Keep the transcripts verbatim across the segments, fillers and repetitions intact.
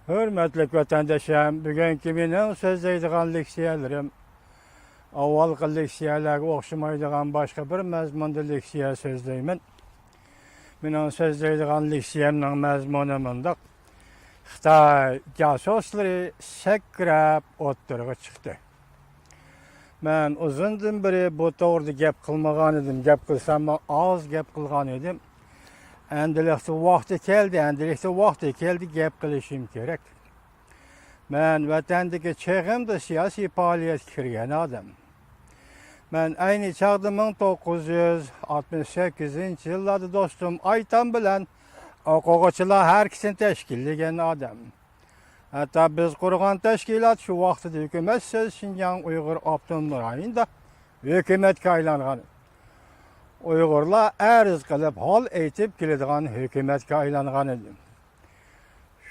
ھۆرمەتلىك ۋەتەنداشلىرىم، بۈگۈنكى مېنىڭ سۆزلەيدىغان لېكسىيەلىرىم ئاۋۋالقى لېكسىيەلەرگە ئوخشىمايدىغان باشقا بىر مەزمۇندا لېكسىيە سۆزلەيمەن. مېنىڭ سۆزلەيدىغان لېكسىيەمنىڭ مەزمۇنى مۇنداق: خىتاي جاسۇسلىرى سەكرەپ ئوتتۇرىغا چىقتى. مەن ئۇزۇندىن بېرى بۇ توغرىدا گەپ قىلمىغان ئىدىم، گەپ قىلساممۇ ئاز گەپ قىلغان ئىدىم. ئەمدىلىكتە ۋاقتى كەلدى، ئەمدىلىكتە ۋاقتى كەلدى، گەپ قىلىشىم كېرەك. مەن ۋەتەندىكى چېغىمدا سىياسىي پائالىيەتكە كىرگەن ئادەم. مەن ئەينى چاغدا مىڭ توققۇز يۈز ئاتمىش سەككىزىنچى يىللاردا دوستۇم ئايتام بىلەن ئوقۇغۇچىلار ھەرىكىتىنى تەشكىللىگەن ئادەم. ھەتتا بىز قۇرغان تەشكىلات شۇ ۋاقتىدا ھۆكۈمەتسىز شىنجاڭ ئۇيغۇر ئاپتونوم رايونىدا ھۆكۈمەتكە ئايلانغان. ئۇيغۇرلار ئەرز قىلىپ ھال ئېيتىپ كېلىدىغان ھۆكۈمەتكە ئايلانغان ئىدى.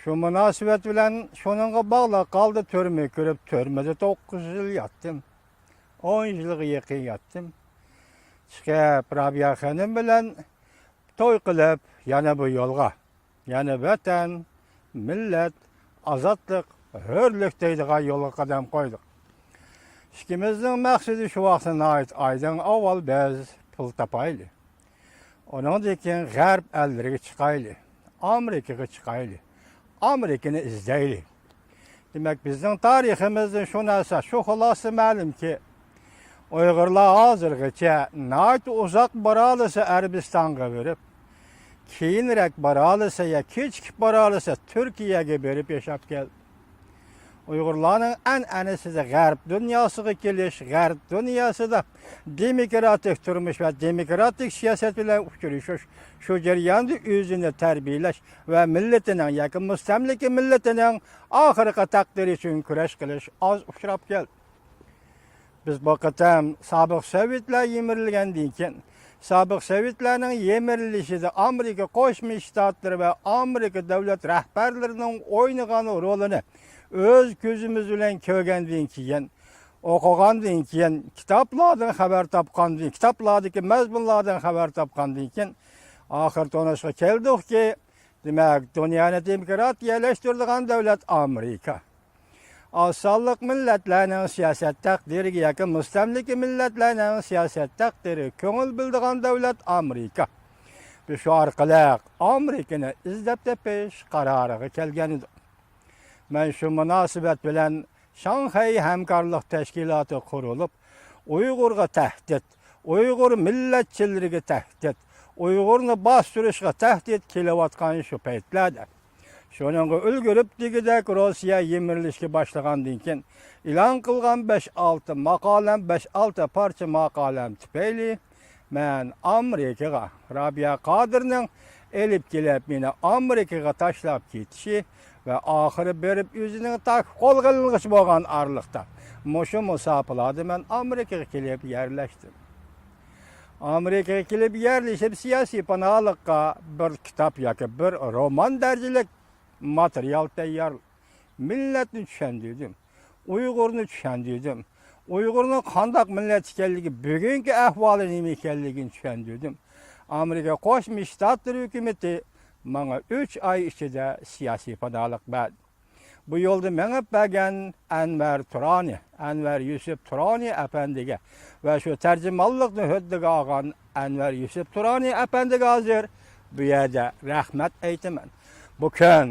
شۇ مۇناسىۋەت بىلەن شۇنىڭغا باغلىق ھالدا تۈرمىگە كىرىپ، تۈرمىدە توققۇز يىل ياتتىم. ئون يىلغا يېقىن ياتتىم. چىقىپ، رابىيە خېنىم بىلەن توي قىلىپ، يەنە بۇ يولغا، يەنى ۋەتەن، مىللەت، ئازادلىق، ھۆرلۈك دەيدىغان يولغا قەدەم قويدۇق. ئىككىمىزنىڭ مەقسىتى شۇ ۋاقىتتا ناھايىتى ئايدىڭ، ئاۋۋال بىز پۇل تاپايلى. ئۇنىڭدىن كېيىن غەرب ئەللىرىگە چىقايلى، ئامېرىكىغا چىقايلى، ئامېرىكىنى ئىزدەيلى. دېمەك، بىزنىڭ تارىخىمىزدىن شۇ نەرسە، شۇ خۇلاسە مەلۇمكى، ئۇيغۇرلار ھازىرغىچە ناھايىتى ئۇزاق بارالىسا ئەرەبىستانغا بېرىپ، كېيىنرەك بارالىسا يا كېچىكىپ بارالىسا تۈركىيەگە بېرىپ ياشاپ كەلدى. ئۇيغۇرلارنىڭ ئەنئەنىسىدە غەرب دۇنياسىغا كېلىش، غەرب دۇنياسىدا دېموكراتىك تۇرمۇش ۋە دېموكراتىك سىياسەت بىلەن ئۇچرىشىش، شۇ جەرياندا ئۆزىنى تەربىيەلەش ۋە مىللىتىنىڭ ياكى مۇستەملىكە مىللىتىنىڭ ئاخىرقى تەقدىرى ئۈچۈن كۈرەش قىلىش ئاز ئۇچراپ كەلدى. بىز بۇ قېتىم سابىق سوۋېتلار يىمىرىلگەندىن كېيىن، سابىق سوۋېتلارنىڭ يىمىرىلىشىدە ئامېرىكا قوشما شتاتلىرى ۋە ئامېرىكا دۆلەت رەھبەرلىرىنىڭ ئوينىغان رولىنى ئۆز كۆزىمىز بىلەن كۆرگەندىن كېيىن، ئوقۇغاندىن كېيىن، كىتابلاردىن خەۋەر تاپقاندىن، كىتابلاردىكى مەزمۇنلاردىن خەۋەر تاپقاندىن كېيىن، ئاخىر تونۇشقا كەلدۇقكى، دېمەك، دۇنيانى دېموكراتىيەلەشتۈرىدىغان دۆلەت ئامېرىكا. ئاز سانلىق مىللەتلەرنىڭ سىياسەت تەقدىرىگە ياكى مۇستەملىكە مىللەتلەرنىڭ سىياسەت تەقدىرىگە كۆڭۈل بۆلىدىغان دۆلەت ئامېرىكا. بىز شۇ ئارقىلىق ئامېرىكىنى ئىزدەپ تېپىش قارارىغا كەلگەن ئىدۇق. مەن شۇ مۇناسىۋەت بىلەن شاڭخەي ھەمكارلىق تەشكىلاتى قۇرۇلۇپ، ئۇيغۇرغا تەھدىت، ئۇيغۇر مىللەتچىلىرىگە تەھدىت، ئۇيغۇرنى باستۇرۇشقا تەھدىت كېلىۋاتقان شۇ پەيتلەردە، شۇنىڭغا ئۈلگۈرۈپ، دېگۈدەك روسىيە يىمىرىلىشكە باشلىغاندىن كېيىن ئېلان قىلغان بەش-ئالتە ماقالەم، بەش-ئالتە پارچە ماقالەم تۈپەيلى، مەن ئامېرىكىغا، رابىيە قادىرنىڭ ئېلىپ كېلىپ مېنى ئامېرىكىغا تاشلاپ كېتىشى ۋە ئاخىرى بېرىپ ئۆزىنىڭ تاكى قولغا ئېلىنغۇچى بولغان ئارىلىقتا، مۇشۇ مۇساپىلاردا مەن ئامېرىكىغا كېلىپ يەرلەشتىم. ئامېرىكىغا كېلىپ يەرلىشىپ، سىياسىي پاناھلىققا بىر كىتاب ياكى بىر رومان دەرىجىلىك ماتېرىيال تەييار، مىللەتنى چۈشەندۈردۈم. ئۇيغۇرنى چۈشەندۈردۈم. ئۇيغۇرنىڭ قانداق مىللەت ئىكەنلىكى، بۈگۈنكى ئەھۋالى نېمە ئىكەنلىكىنى چۈشەندۈردۈم. ئامېرىكا قوشما شتاتلىرى ھۆكۈمىتى ماڭا ئۈچ ئاي ئىچىدە سىياسىي پاناھلىق بەردى. بۇ يولدا مېڭىپ بەرگەن ئەنۋەر تۇرانى، ئەنۋەر يۈسۈپ تۇرانى ئەپەندىگە ۋە شۇ تەرجىمانلىقنى ھۆددىگە ئالغان ئەنۋەر يۈسۈپ تۇرانى ئەپەندىگە ھازىر بۇ يەردە رەھمەت ئېيتىمەن. بۇ كۈن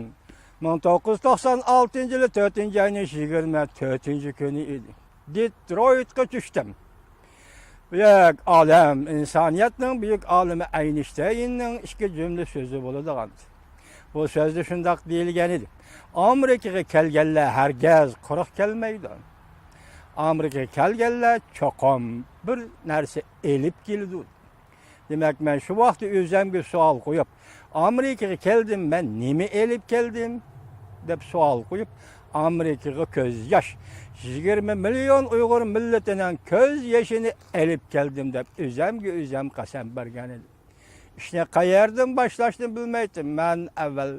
مىڭ توققۇز يۈز توقسان ئالتىنچى يىلى تۆتىنچى ئاينىڭ يىگىرمە تۆتىنچى كۈنى ئىدى. دېترويتقا چۈشتۈم. بۈيۈك ئالىم، ئىنسانىيەتنىڭ بۈيۈك ئالىمى ئەينىشتەيننىڭ ئىككى جۈملە سۆزى بولىدىغان. بۇ سۆزدە شۇنداق دېيىلگەن ئىدى: ئامېرىكىغا كەلگەنلەر ھەرگىز قۇرۇق كەلمەيدۇ. ئامېرىكىغا كەلگەنلەر چوقۇم بىر نەرسە ئېلىپ كېلىدۇ. دېمەك، مەن شۇ ۋاقىتتا ئۆزۈمگە سوئال قويۇپ، ئامېرىكىغا كەلدىم، مەن نېمە ئېلىپ كەلدىم؟ دەپ سوئال قويۇپ، ئامېرىكىغا كۆز ياش، يىگىرمە مىليون ئۇيغۇر مىللىتىنىڭ كۆز يېشىنى ئېلىپ كەلدىم دەپ ئۆزۈمگە ئۆزۈم قەسەم بەرگەن ئىدىم. ئىشنى قەيەردىن باشلاشنى بىلمەيتتىم. مەن ئەۋۋەل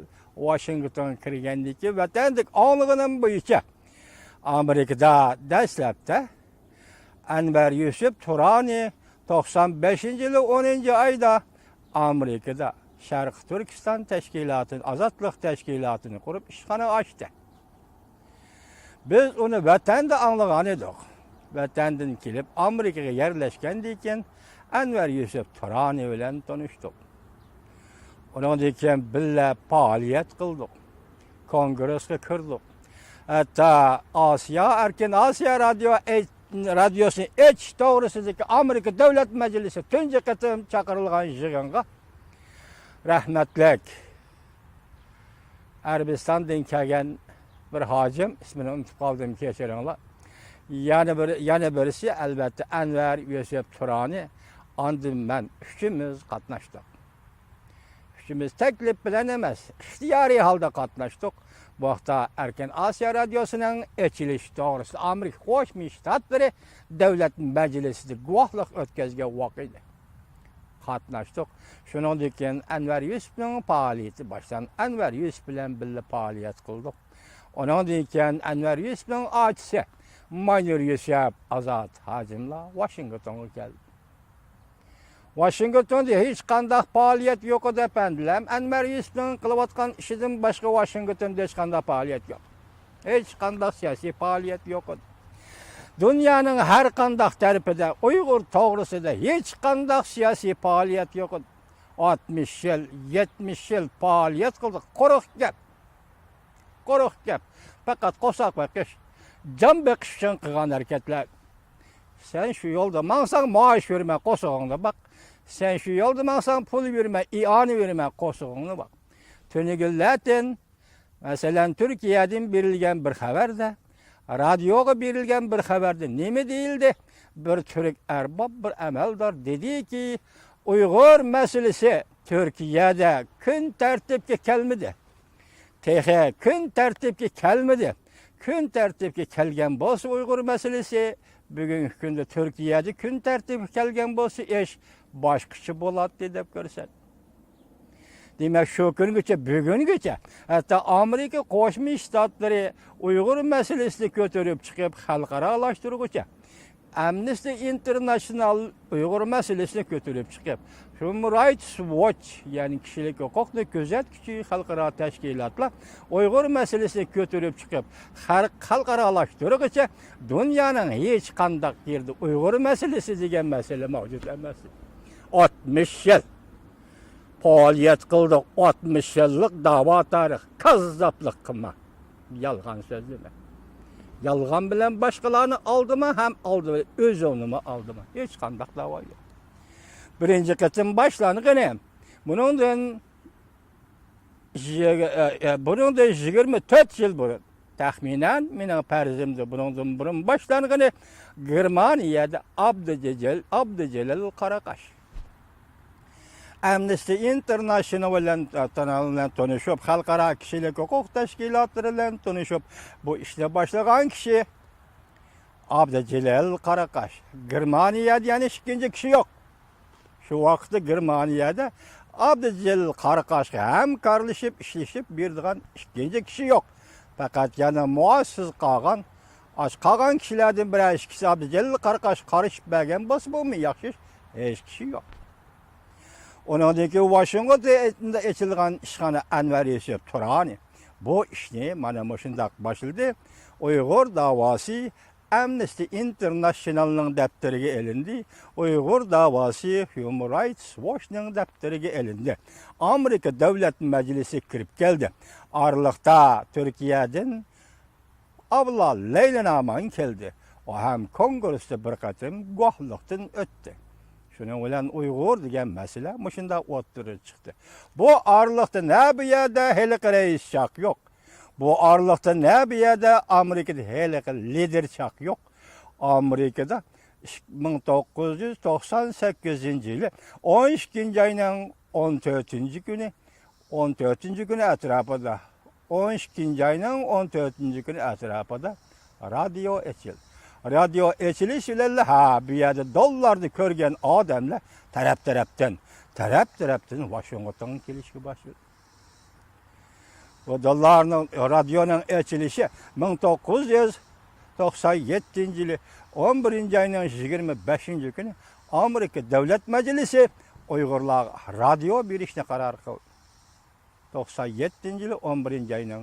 ۋاشىنگتونغا كىرگەندىن كېيىن ۋەتەندىكى ئاڭلىغىنىم بويىچە ئامېرىكىدا دەسلەپتە ئەنۋەر يۈسۈپ تۇرانى توقسان بەشىنچى يىلى ئونىنچى ئايدا ئامېرىكىدا شەرقىي تۈركىستان تەشكىلاتىنى، ئازادلىق تەشكىلاتىنى قۇرۇپ، ئىشخانا ئاچتى. بىز ئۇنى ۋەتەندە ئاڭلىغان ئىدۇق. ۋەتەندىن كېلىپ، ئامېرىكىغا يەرلەشكەندىن كېيىن، ئەنۋەر يۈسۈپ تۇرانى بىلەن تونۇشتۇق. ئۇنىڭدىن كېيىن بىللە پائالىيەت قىلدۇق. كونگرېسقا كىردۇق. ھەتتا ئاسىيا، ئەركىن ئاسىيا رادىيو، رادىيوسىنى ئېچىش توغرىسىدىكى ئامېرىكا دۆلەت مەجلىسى تۇنجى قېتىم چاقىرىلغان يىغىنغا رەھمەتلىك ئەرەبىستاندىن كەلگەن بىر ھاجىم، ئىسمىنى ئۇنتۇپ قالدىم، كەچۈرۈڭلار. يەنە بىر، يەنە بىرسى، ئەلۋەتتە، ئەنۋەر يۈسۈپ تۇرانى. ئاندىن مەن ئۈچىمىز قاتناشتۇق. ئۈچىمىز تەكلىپ بىلەن ئەمەس، ئىختىيارىي ھالدا قاتناشتۇق. بۇ ھەقتە ئەركىن ئاسىيا رادىيوسىنىڭ ئېچىلىشى توغرىسىدا ئامېرىكا قوشما شتاتلىرى دۆلەت مەجلىسىدە گۇۋاھلىق ئۆتكۈزگەن ۋاقىت ئىدى. قاتناشتۇق. شۇنىڭدىن كېيىن ئەنۋەر يۈسۈپنىڭ پائالىيىتى باشلاندى. ئەنۋەر يۈسۈپ بىلەن بىللە پائالىيەت قىلدۇق. ئۇنىڭدىن كېيىن ئەنۋەر يۈسۈپنىڭ ئاچىسى ماينۇر يۈسۈپ، ئازاد ھاجىملار ۋاشىنگتونغا كەلدى. ۋاشىنگتوندا ھېچقانداق پائالىيەت يوق ئىدى، ئەپەندىلەر. ئەنۋەر يۈسۈپنىڭ قىلىۋاتقان ئىشىدىن باشقا ۋاشىنگتوندا ھېچقانداق پائالىيەت يوق. ھېچقانداق سىياسىي پائالىيەت يوق ئىدى. دۇنيانىڭ ھەر قانداق تەرىپىدە ئۇيغۇر توغرىسىدا ھېچقانداق سىياسىي پائالىيەت يوق ئىدى. ئاتمىش يىل، يەتمىش يىل پائالىيەت قىلدۇق. قۇرۇق گەپ. قۇرۇق گەپ. پەقەت قورساق بېقىش، جان بېقىش ئۈچۈن قىلغان ھەرىكەتلەر. سەن شۇ يولدا ماڭساڭ، مائاش بېرىمەن، قورسىقىڭنى باق. سەن شۇ يولدا ماڭساڭ، پۇل بېرىمەن، ئىئانە بېرىمەن، قورسىقىڭنى باق. تۈنۈگۈنلەتىن، مەسىلەن، تۈركىيەدىن بېرىلگەن بىر خەۋەردە، رادىيوغا بېرىلگەن بىر خەۋەردە نېمە دېيىلدى؟ بىر تۈرك ئەرباب، بىر ئەمەلدار دېدىكى، ئۇيغۇر مەسىلىسى تۈركىيەدە كۈن تەرتىپكە كەلمىدى. تېخى كۈن تەرتىپكە كەلمىدى. كۈن تەرتىپكە كەلگەن بولسا ئۇيغۇر مەسىلىسى، بۈگۈنكى كۈندە تۈركىيەدە كۈن تەرتىپكە كەلگەن بولسا، ئىش باشقىچە بولاتتى دەپ كۆرسەتتى. دېمەك، شۇ كۈنگىچە، بۈگۈنگىچە، ھەتتا ئامېرىكا قوشما شتاتلىرى ئۇيغۇر مەسىلىسىنى كۆتۈرۈپ چىقىپ خەلقئارالاشتۇرغۇچە، ئەمنىستى ئىنتېرناشنال ئۇيغۇر مەسىلىسىنى كۆتۈرۈپ چىقىپ، ھيۇمەن رايتس ۋوچ، يەنى كىشىلىك ھوقۇقنى كۆزەتكۈچى خەلقئارا تەشكىلاتلار ئۇيغۇر مەسىلىسىنى كۆتۈرۈپ چىقىپ، خەلق-، خەلقئارالاشتۇرغۇچە دۇنيانىڭ ھېچقانداق يېرىدە ئۇيغۇر مەسىلىسى دېگەن مەسىلە مەۋجۇت ئەمەس. ئاتمىش يىل پائالىيەت قىلدۇق، ئاتمىش يىللىق داۋا تارىخ. كاززاپلىق قىلما. يالغان سۆزلىمە. يالغان بىلەن باشقىلارنى ئالدىما ھەم ئالدى-، ئۆزۈڭنىمۇ ئالدىما. ھېچقانداق داۋا يوق. بىرىنچى قېتىم باشلانغىنى، بۇنىڭدىن يىگ-، ئە، ئە، بۇنىڭدىن يىگىرمە تۆت يىل بۇرۇن، تەخمىنەن مېنىڭ پەرىزىمدە بۇنىڭدىن بۇرۇن باشلانغىنى گېرمانىيەدە ئابدۇجېلىل، ئابدۇجېلىل قاراقاش. ئەمنىستى ئىنتېرناشنال بىلەن، بىلەن تونۇشۇپ، خەلقئارا كىشىلىك ھوقۇق تەشكىلاتلىرى بىلەن تونۇشۇپ، بۇ ئىشنى باشلىغان كىشى ئابدۇجېلىل قاراقاش. گېرمانىيەدە يەنە ئىككىنچى كىشى يوق. شۇ ۋاقىتتا گېرمانىيەدە ئابدۇجېلىل قاراقاشقا ھەمكارلىشىپ، ئىشلىشىپ بېرىدىغان ئىككىنچى كىشى يوق. پەقەت يەنە مۇئاز قالغان، ئاش قالغان كىشىلەردىن بىرەر ئىككىسى ئابدۇجېلىل قاراقاشقا قارىشىپ بەرگەن بولسا، بۇمۇ ياخشى ئىش. ھېچ كىشى يوق. ئۇنىڭدىن كېيىن ۋاشىنگتوندا ئېچىلغان ئىشخانا ئەنۋەر يۈسۈپ تۇرانى بۇ ئىشنى مانا مۇشۇنداق باشلىدى. ئۇيغۇر داۋاسى ئەمنىستى ئىنتېرناشنالنىڭ دەپتىرىگە ئېلىندى. ئۇيغۇر داۋاسى ھيۇمەن رايتس ۋوچنىڭ دەپتىرىگە ئېلىندى. ئامېرىكا دۆلەت مەجلىسى كىرىپ كەلدى. ئارىلىقتا تۈركىيەدىن ئابلا لەيلى نامان كەلدى. ئۇ ھەم كونگرېستا بىر قېتىم گۇۋاھلىقتىن ئۆتتى. شۇنىڭ بىلەن ئۇيغۇر دېگەن مەسىلە مۇشۇنداق ئوتتۇرىغا چىقتى. بۇ ئارىلىقتا نە بۇ يەردە ھېلىقى رەئىس شاھ يوق. بۇ ئارىلىقتا نە بۇ يەردە ئامېرىكىدا ھېلىقى لىدېر شاھ يوق. ئامېرىكىدا ئىك-، مىڭ توققۇز يۈز توقسان سەككىزىنچى يىلى ئون ئىككىنچى ئاينىڭ ئون تۆتىنچى كۈنى، ئون تۆتىنچى كۈنى ئەتراپىدا، ئون ئىككىنچى ئاينىڭ ئون تۆتىنچى كۈنى ئەتراپىدا رادىيو ئېچىلدى. رادىيو ئېچىلىش بىلەنلا، ھە، بۇ يەردە دوللارنى كۆرگەن ئادەملەر تەرەپ-تەرەپتىن، تەرەپ-تەرەپتىن ۋاشىنگتونغا كېلىشكە باشلىدى. بۇ دوللارنىڭ، رادىيونىڭ ئېچىلىشى مىڭ توققۇز يۈز توقسان يەتتىنچى يىلى ئون بىرىنچى ئاينىڭ يىگىرمە بەشىنچى كۈنى ئامېرىكا دۆلەت مەجلىسى ئۇيغۇرلارغا رادىيو بېرىشنى قارار قىلدى. توقسان يەتتىنچى يىلى ئون بىرىنچى ئاينىڭ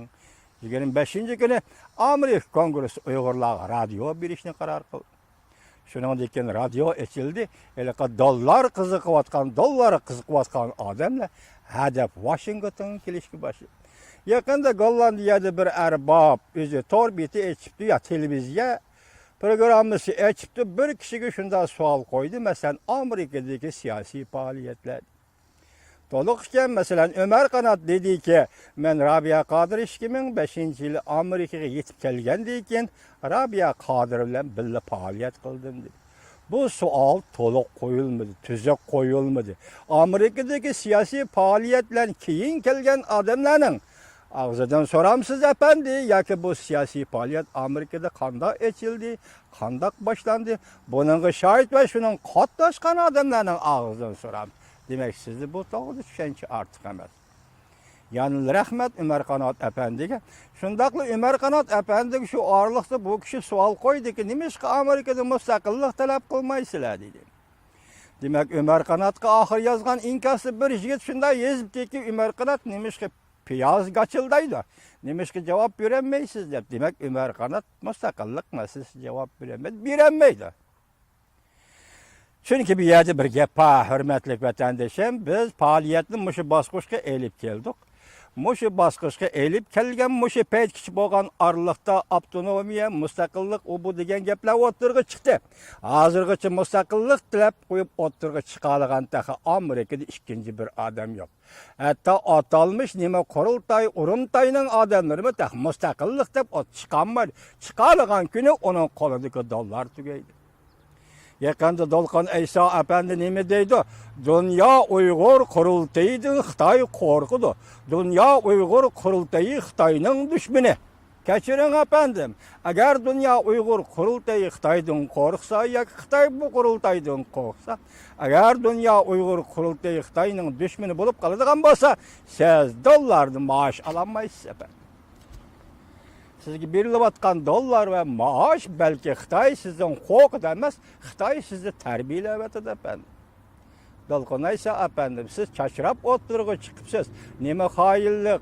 يىگىرمە بەشىنچى كۈنى ئامېرىكا كونگرېسسى ئۇيغۇرلارغا رادىيو بېرىشنى قارار قىلدى. شۇنىڭدىن كېيىن رادىيو ئېچىلدى. ھېلىقى دوللار قىزىقىۋاتقان، دوللارغا قىزىقىۋاتقان ئادەملەر ھەدەپ ۋاشىنگتونغا كېلىشكە باشلىدى. يېقىندا گوللاندىيەدە بىر ئەرباب ئۆزى تور بېتى ئېچىپتۇ يا تېلېۋىزىيە پروگراممىسى ئېچىپتۇ. بىر كىشىگە شۇنداق سوئال قويدى، مەسىلەن، ئامېرىكىدىكى سىياسىي پائالىيەتلەر. تولۇق ئىكەن، مەسىلەن، ئۆمەر قانات دېدىكى، مەن رابىيە قادىر ئىككى مىڭ بەشىنچى يىلى ئامېرىكىغا يېتىپ كەلگەندىن كېيىن رابىيە قادىر بىلەن بىللە پائالىيەت قىلدىم، دېدى. بۇ سوئال تولۇق قويۇلمىدى، تۈزۈك قويۇلمىدى. ئامېرىكىدىكى سىياسىي پائالىيەتلەر كېيىن كەلگەن ئادەملەرنىڭ ئاغزىدىن سورامسىز، ئەپەندى، ياكى بۇ سىياسىي پائالىيەت ئامېرىكىدا قانداق ئېچىلدى، قانداق باشلاندى؟ بۇنىڭغا شاھىت ۋە شۇنىڭغا قاتناشقان ئادەملەرنىڭ ئاغزىدىن سورامسىز. دېمەك، سىزدە بۇ توغرىدا چۈشەنچە ئارتۇق ئەمەس. يەنىلا رەھمەت ئۆمەر قانات ئەپەندىگە. شۇنداقلا ئۆمەر قانات ئەپەندىگە شۇ ئارىلىقتا بۇ كىشى سوئال قويدىكى، نېمىشقا ئامېرىكىدا مۇستەقىللىق تەلەپ قىلمايسىلەر، دېدى. دېمەك، ئۆمەر قاناتقا ئاخىر يازغان ئىنكاستا بىر يىگىت شۇنداق يېزىپتىكى، ئۆمەر قانات نېمىشقا پىياز گاچىلدايدۇ، نېمىشقا جاۋاب بېرەلمەيسىز دەپ. دېمەك، ئۆمەر قانات مۇستەقىللىق مەسىلىسىگە جاۋاب بېرەلمەيدۇ، بېرەلمەيدۇ. چۈنكى بۇ يەردە بىر گەپ بار، ھۆرمەتلىك ۋەتەندىشىم، بىز پائالىيەتنى مۇشۇ باسقۇچقا ئېلىپ كەلدۇق. مۇشۇ باسقۇچقا ئېلىپ كەلگەن، مۇشۇ پەيتكىچە بولغان ئارىلىقتا ئاپتونومىيە، مۇستەقىللىق، ئۇ بۇ دېگەن گەپلەر ئوتتۇرىغا چىقتى. ھازىرغىچە مۇستەقىللىق تىلەپ قويۇپ ئوتتۇرىغا چىقالىغان تېخى ئامېرىكىدا ئىككىنچى بىر ئادەم يوق. ھەتتا ئاتالمىش نېمە قۇرۇلتاي، ئۇرۇلتاينىڭ ئادەملىرىمۇ تېخى مۇستەقىللىق دەپ ئوت چىقارمايدۇ. چىقارلىغان كۈنى ئۇنىڭ قولىدىكى دوللار تۈگەيدۇ. يېقىندا دولقۇن ئەيسا ئەپەندى نېمە دەيدۇ؟ دۇنيا ئۇيغۇر قۇرۇلتىيىدىن خىتاي قورقىدۇ. دۇنيا ئۇيغۇر قۇرۇلتىيى خىتاينىڭ دۈشمىنى. كەچۈرۈڭ ئەپەندىم، ئەگەر دۇنيا ئۇيغۇر قۇرۇلتىيى خىتايدىن قورقسا ياكى خىتاي بۇ قۇرۇلتايدىن قورقسا، ئەگەر دۇنيا ئۇيغۇر قۇرۇلتىيى خىتاينىڭ دۈشمىنى بولۇپ قالىدىغان بولسا، سىز دوللاردىن مائاش ئالالمايسىز ئەپەندىم. سىزگە بېرىلىۋاتقان دوللار ۋە مائاش، بەلكى خىتاي سىزدىن قورقىدۇ ئەمەس، خىتاي سىزنى تەربىيەلەۋاتىدۇ ئەپەندىم. دولقۇن ئەيسا ئەپەندىم، سىز چاچراپ ئوتتۇرىغا چىقىپسىز. نېمە خائىنلىق،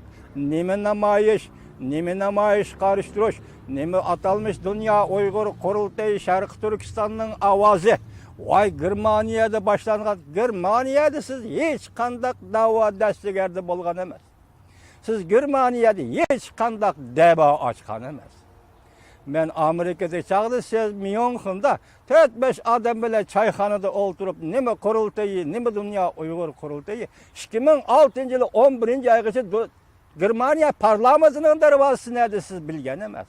نېمە نامايىش، نېمە نامايىش قارشى تۇرۇش، نېمە ئاتالمىش دۇنيا ئۇيغۇر قۇرۇلتىيى شەرقىي تۈركىستاننىڭ ئاۋازى. ۋاي، گېرمانىيەدە باشلانغان، گېرمانىيەدە سىز ھېچقانداق دەۋا دەستىگەردە بولغان ئەمەس. سىز گېرمانىيەدە ھېچقانداق دەۋا ئاچقان ئەمەس. مەن ئامېرىكىدىكى چاغدا سىز ميۇنخېندا تۆت-بەش ئادەم بىلەن چايخانىدا ئولتۇرۇپ، نېمە قۇرۇلتىيى، نېمە دۇنيا ئۇيغۇر قۇرۇلتىيى، ئىككى مىڭ ئالتىنچى يىلى ئون بىرىنچى ئايغىچە دۇ-، گېرمانىيە پارلامېنتىنىڭ دەرۋازىسى نەدە سىز بىلگەن ئەمەس.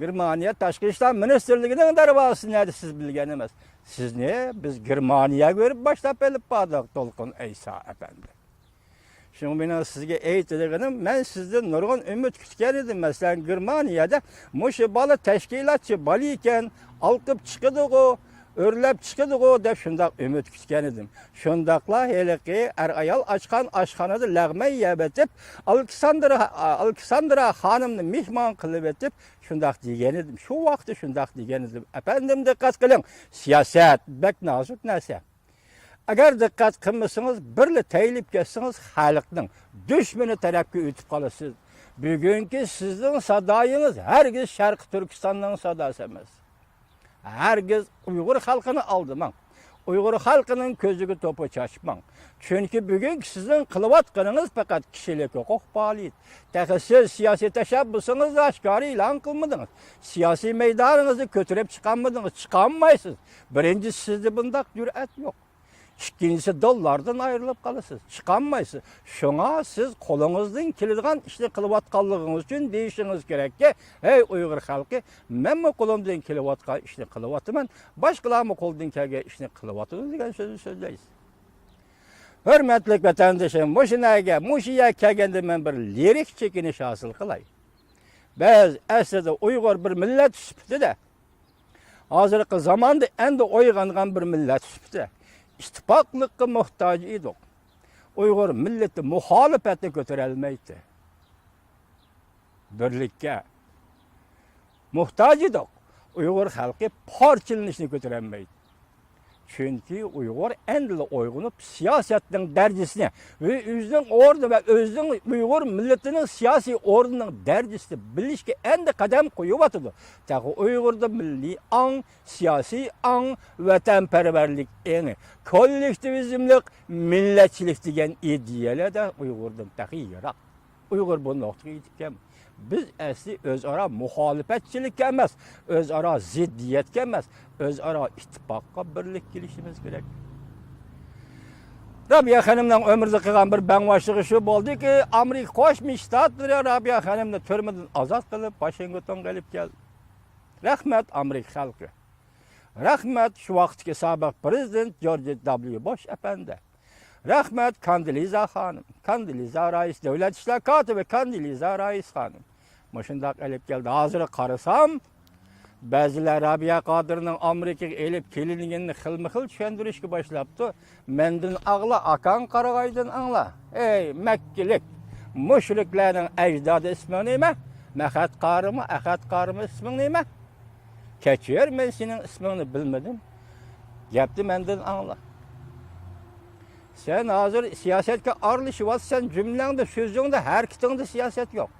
گېرمانىيە تاشقى ئىشلار مىنىستىرلىكىنىڭ دەرۋازىسى نەدە سىز بىلگەن ئەمەس. سىزنى بىز گېرمانىيەگە بېرىپ باشلاپ ئېلىپ باردۇق، دولقۇن ئەيسا ئەپەندى. شۇڭا مېنىڭ سىزگە ئېيتىدىغىنىم، مەن سىزدىن نۇرغۇن ئۈمىد كۈتكەن ئىدىم. مەسىلەن، گېرمانىيەدە مۇشۇ بالا تەشكىلاتچى بالا ئىكەن، ئالقىپ چىقىدىغۇ، ئۆرلەپ چىقىدىغۇ دەپ شۇنداق ئۈمىد كۈتكەن ئىدىم. شۇنداقلا ھېلىقى ئەر-ئايال ئاچقان ئاشخانىدا لەغمەن يەۋېتىپ، ئالېكساندرا، ئالېكساندرا خانىمنى مېھمان قىلىۋېتىپ، شۇنداق دېگەن ئىدىم. شۇ ۋاقىتتا شۇنداق دېگەن ئىدىم. ئەپەندىم، دىققەت قىلىڭ، سىياسەت بەك نازۇك نەرسە. ئەگەر دىققەت قىلمىسىڭىز، بىرلا تەيلىپ كەتسىڭىز، خەلقنىڭ دۈشمىنى تەرەپكە ئۆتۈپ قالىسىز. بۈگۈنكى سىزنىڭ سادايىڭىز ھەرگىز شەرقىي تۈركىستاننىڭ ساداسى ئەمەس. ھەرگىز ئۇيغۇر خەلقىنى ئالدىماڭ. ئۇيغۇر خەلقىنىڭ كۆزىگە توپا چاچماڭ. چۈنكى بۈگۈنكى سىزنىڭ قىلىۋاتقىنىڭىز پەقەت كىشىلىك ھوقۇق پائالىيىتى. تېخى سىز سىياسىي تەشەببۇسىڭىزنى ئاشكارا ئېلان قىلمىدىڭىز. سىياسىي مەيدانىڭىزنى كۆتۈرۈپ چىقالمىدىڭىز، چىقالمايسىز. بىرىنچىسى، سىزدە بۇنداق جۈرئەت يوق. ئىككىنچىسى، دوللاردىن ئايرىلىپ قالىسىز، چىقالمايسىز. شۇڭا سىز قولىڭىزدىن كېلىدىغان ئىشنى قىلىۋاتقانلىقىڭىز ئۈچۈن دېيىشىڭىز كېرەككى، ھەي ئۇيغۇر خەلقى، مەنمۇ قولۇمدىن كېلىۋاتقان ئىشنى قىلىۋاتىمەن، باشقىلارمۇ قولىدىن كەلگەن ئىشنى قىلىۋاتىدۇ دېگەن سۆزنى سۆزلەيسىز. ھۆرمەتلىك ۋەتەندىشىم، مۇشۇ نەگە، مۇشۇ يەرگە كەلگەندە مەن بىر لىرىك چېكىنىش ھاسىل قىلاي. بىز ئەسلىدە ئۇيغۇر بىر مىللەت سۈپىتىدە، ھازىرقى زاماندا ئەمدى ئويغانغان بىر مىللەت سۈپىتىدە ئىتتىپاقلىققا موھتاج ئىدۇق. ئۇيغۇر مىللىتى مۇخالىپەتنى كۆتۈرەلمەيتتى. بىرلىككە موھتاج ئىدۇق. ئۇيغۇر خەلقى پارچىلىنىشنى كۆتۈرەلمەيتتى. چۈنكى ئۇيغۇر ئەمدىلا ئويغىنىپ، سىياسەتنىڭ دەرىجىسىنى ۋە ئۆزىنىڭ ئورنى ۋە ئۆزىنىڭ ئۇيغۇر مىللىتىنىڭ سىياسىي ئورنىنىڭ دەرىجىسىنى بىلىشكە ئەمدى قەدەم قويۇۋاتىدۇ. تېخى ئۇيغۇردا مىللىي ئاڭ، سىياسىي ئاڭ، ۋەتەنپەرۋەرلىك ئېڭى، كوللېكتىۋىزملىق مىللەتچىلىك دېگەن ئىدىيەلەردە ئۇيغۇردىن تېخى يىراق. ئۇيغۇر بۇ نۇقتىغا يېتىپ كەلمىدى. بىز ئەسلى ئۆزئارا مۇخالىپەتچىلىككە ئەمەس، ئۆزئارا زىددىيەتكە ئەمەس، ئۆزئارا ئىتتىپاققا، بىرلىككە كېلىشىمىز كېرەك. رابىيە خېنىمنىڭ ئۆمرىدە قىلغان بىر بەڭباشلىقى شۇ بولدىكى، ئامېرىكا قوشما شتاتلىرى رابىيە خېنىمنى تۈرمىدىن ئازاد قىلىپ، ۋاشىنگتونغا ئېلىپ كەلدى. رەھمەت، ئامېرىكا خەلقى! رەھمەت، شۇ ۋاقىتتىكى سابىق پىرېزىدېنت جورج دابليۇ بوش ئەپەندى! رەھمەت، كاندىلىزا خانىم، كاندىلىزا رايىس، دۆلەت ئىشلار كاتىپى كاندىلىزا رايىس خانىم! مۇشۇنداق ئېلىپ كەلدى. ھازىر قارىسام، بەزىلەر رابىيە قادىرنىڭ ئامېرىكىغا ئېلىپ كېلىنگىنىنى خىلمۇخىل چۈشەندۈرۈشكە باشلاپتۇ. مەندىن ئاڭلا، ئاكاڭ قارىغايدىن ئاڭلا. ئەي مەككىلىك، مۇشرىكلارنىڭ ئەجدادى ئىسمىڭ نېمە؟ مەخەت قارىمۇ، ئەخەت قارىمۇ، ئىسمىڭ نېمە؟ كەچۈر، مەن سېنىڭ ئىسمىڭنى بىلمىدىم. گەپنى مەندىن ئاڭلا. سەن ھازىر سىياسەتكە ئارىلىشىۋاتىسەن، جۈملەڭدە، سۆزۈڭدە، ھەرىكىتىڭدە سىياسەت يوق.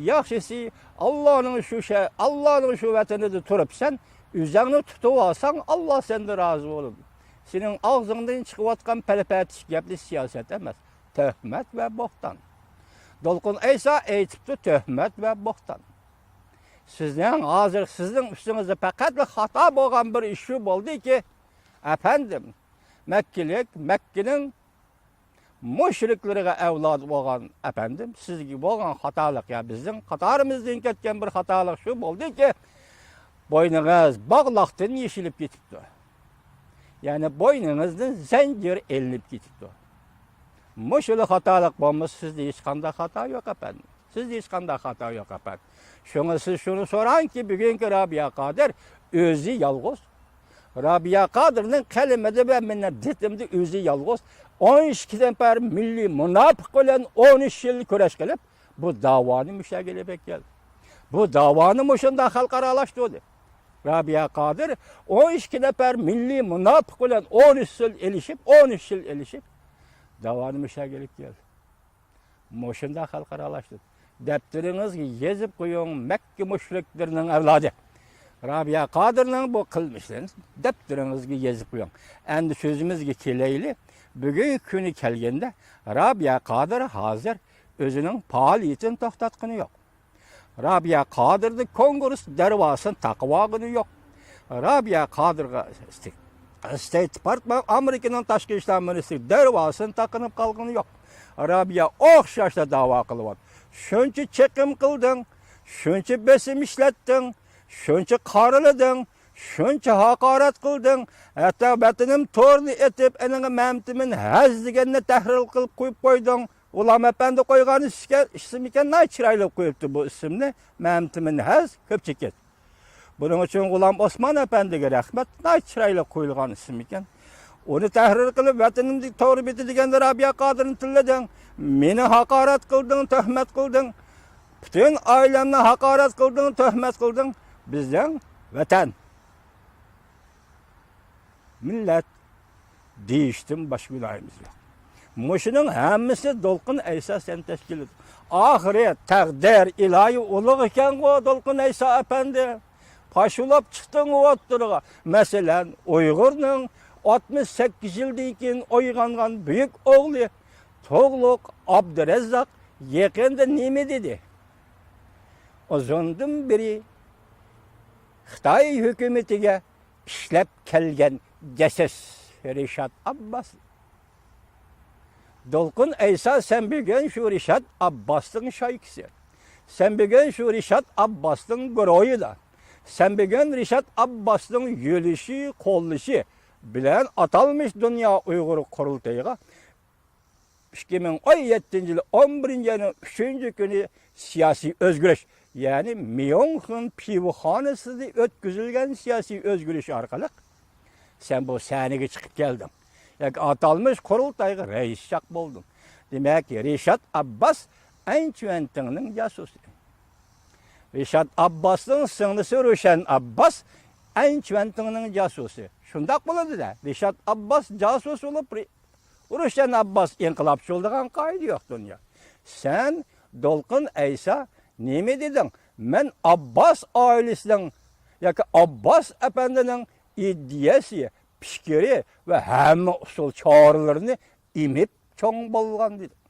ياخشىسى، ئاللانىڭ شۇ شە-، ئاللانىڭ شۇ ۋەتىنىدە تۇرۇپ سەن ئۆزۈڭنى تۇتۇۋالساڭ، ئاللا سەندىن رازى بولىدۇ. سېنىڭ ئاغزىڭدىن چىقىۋاتقان پەلىپەتىش گەپلەر سىياسەت ئەمەس، تۆھمەت ۋە بوھتان. دولقۇن ئەيسا ئېيتىپتۇ، تۆھمەت ۋە بوھتان. سىزنىڭ ھازىر سىزنىڭ ئۈستىڭىزدە پەقەتلا خاتا بولغان بىر ئىش شۇ بولدىكى، ئەپەندىم، مەككىلىك، مەككىنىڭ مۇشرىكلىرىغا ئەۋلاد بولغان ئەپەندىم، سىزگە بولغان خاتالىق يا بىزنىڭ قاتارىمىزدىن كەتكەن بىر خاتالىق شۇ بولدىكى، بوينىڭىز باغلاقتىن يېشىلىپ كېتىپتۇ. يەنى بوينىڭىزدىن زەنجىر ئېلىنىپ كېتىپتۇ. مۇشۇلا خاتالىق بولمىسا، سىزدە ھېچقانداق خاتا يوق، ئەپەندىم. سىزدە ھېچقانداق خاتا يوق، ئەپەندىم. شۇڭا سىز شۇنى سوراڭكى، بۈگۈنكى رابىيە قادىر ئۆزى يالغۇز. رابىيە قادىرنىڭ قەلىمىدە ۋە مېنىڭ دېتىمدە ئۆزى يالغۇز ئون ئىككى نەپەر مىللىي مۇناپىق بىلەن ئون ئۈچ يىل كۈرەش قىلىپ، بۇ داۋانى مۇشۇ يەرگە ئېلىپ كەلدى. بۇ داۋانى مۇشۇنداق خەلقئارالاشتۇردى. رابىيە قادىر ئون ئىككى نەپەر مىللىي مۇناپىق بىلەن ئون ئۈچ يىل ئېلىشىپ، ئون ئۈچ يىل ئېلىشىپ، داۋانى مۇشۇ يەرگە ئېلىپ كەلدى. مۇشۇنداق خەلقئارالاشتۇردى. دەپتىرىڭىزگە يېزىپ قويۇڭ، مەككە مۇشرىكلىرىنىڭ ئەۋلادى. رابىيە قادىرنىڭ بۇ قىلمىشلىرىنى دەپتىرىڭىزگە يېزىپ قويۇڭ. ئەمدى سۆزىمىزگە كېلەيلى. بۈگۈنكى كۈنى كەلگەندە، رابىيە قادىر ھازىر ئۆزىنىڭ پائالىيىتىنى توختاتقىنى يوق. رابىيە قادىرنى كونگرېس دەرۋازىسىنى تاقىۋالغىنى يوق. رابىيە قادىرغا ستېيت، ستېيت دېپارتمېنت، ئامېرىكىنىڭ تاشقى ئىشلار مىنىستىرى دەرۋازىسىنى تاقىنىپ قالغىنى يوق. رابىيە ئوخشاشلا داۋا قىلىۋاتىدۇ. شۇنچە چېقىم قىلدىڭ، شۇنچە بېسىم ئىشلەتتىڭ، شۇنچە قارىلىدىڭ، شۇنچە ھاقارەت قىلدىڭ، ھەتتا ۋەتىنىم تورىنى ئېتىپ، ئېنىڭ مەمتىمىن ھەز دېگەننى تەھرىر قىلىپ قويۇپ قويدۇڭ. غۇلام ئەپەندى قويغان ئىسكە-، ئىسىم ئىكەن، ناھايىتى چىرايلىق قويۇپتۇ بۇ ئىسىمنى. مەمتىمىن ھەز كۆپچىكىت. بۇنىڭ ئۈچۈن غۇلام ئوسمان ئەپەندىگە رەھمەت، ناھايىتى چىرايلىق قويۇلغان ئىسىم ئىكەن. ئۇنى تەھرىر قىلىپ، ۋەتىنىمدىكى تور بېتى دېگەندە رابىيە قادىرنى تىللىدىڭ. مېنى ھاقارەت قىلدىڭ، تۆھمەت قىلدىڭ. پۈتۈن ئائىلەمنى ھاقارەت قىلدىڭ، تۆھمەت قىلدىڭ. بىزنىڭ ۋەتەن، مىللەت دېيىشتىن باشقا گۇناھىمىز يوق. مۇشۇنىڭ ھەممىسى دولقۇن ئەيسا سەن تەشكىللىدىڭ. ئاخىرى تەقدىر ئىلاھىي ئۇلۇغ ئىكەنغۇ، دولقۇن ئەيسا ئەپەندى. پاش بولاپ چىقتىڭغۇ ئوتتۇرىغا. مەسىلەن، ئۇيغۇرنىڭ ئاتمىش سەككىز يىلدىن كېيىن ئويغانغان بۈيۈك ئوغلى تۇغلۇق ئابدۇرەززاق يېقىندا نېمە دېدى؟ ئۇزۇندىن بېرى خىتاي ھۆكۈمىتىگە ئىشلەپ كەلگەن جاسۇس رىشات ئابباس. دولقۇن ئەيسا، سەن بۈگۈن شۇ رىشات ئابباسنىڭ شايكىسى. سەن بۈگۈن شۇ رىشات ئابباسنىڭ گۇرۇھىدا. سەن بۈگۈن رىشات ئابباسنىڭ يۆلىشى، قوللىشى بىلەن ئاتالمىش دۇنيا ئۇيغۇر قۇرۇلتىيىغا ئىككى مىڭ ئون يەتتىنچى يىل ئون بىرىنچى ئاينىڭ ئۈچىنچى كۈنى سىياسىي ئۆزگىرىش، يەنى ميۇنخېن پىۋىخانىسىدا ئۆتكۈزۈلگەن سىياسىي ئۆزگىرىش ئارقىلىق سەن بۇ سەھنىگە چىقىپ كەلدىڭ. ياكى ئاتالمىش قۇرۇلتايغا رەئىس شاھ بولدۇڭ. دېمەك، رىشات ئابباس ئەن چۈەنتىڭنىڭ جاسۇسى. رىشات ئابباسنىڭ سىڭلىسى روشەن ئابباس ئەن چۈەنتىڭنىڭ جاسۇسى. شۇنداق بولىدۇ-دە. رىشات ئابباس جاسۇس بولۇپ، رى-، روشەن ئابباس ئىنقىلابچى بولىدىغان قائىدە يوق دۇنيا. سەن، دولقۇن ئەيسا، نېمە دېدىڭ؟ مەن ئابباس ئائىلىسىنىڭ ياكى ئابباس ئەپەندىنىڭ ئىدىيەسى، پىكرى ۋە ھەممە ئۇسۇل چارىلىرىنى ئېمىپ چوڭ بولغان دېدىڭ.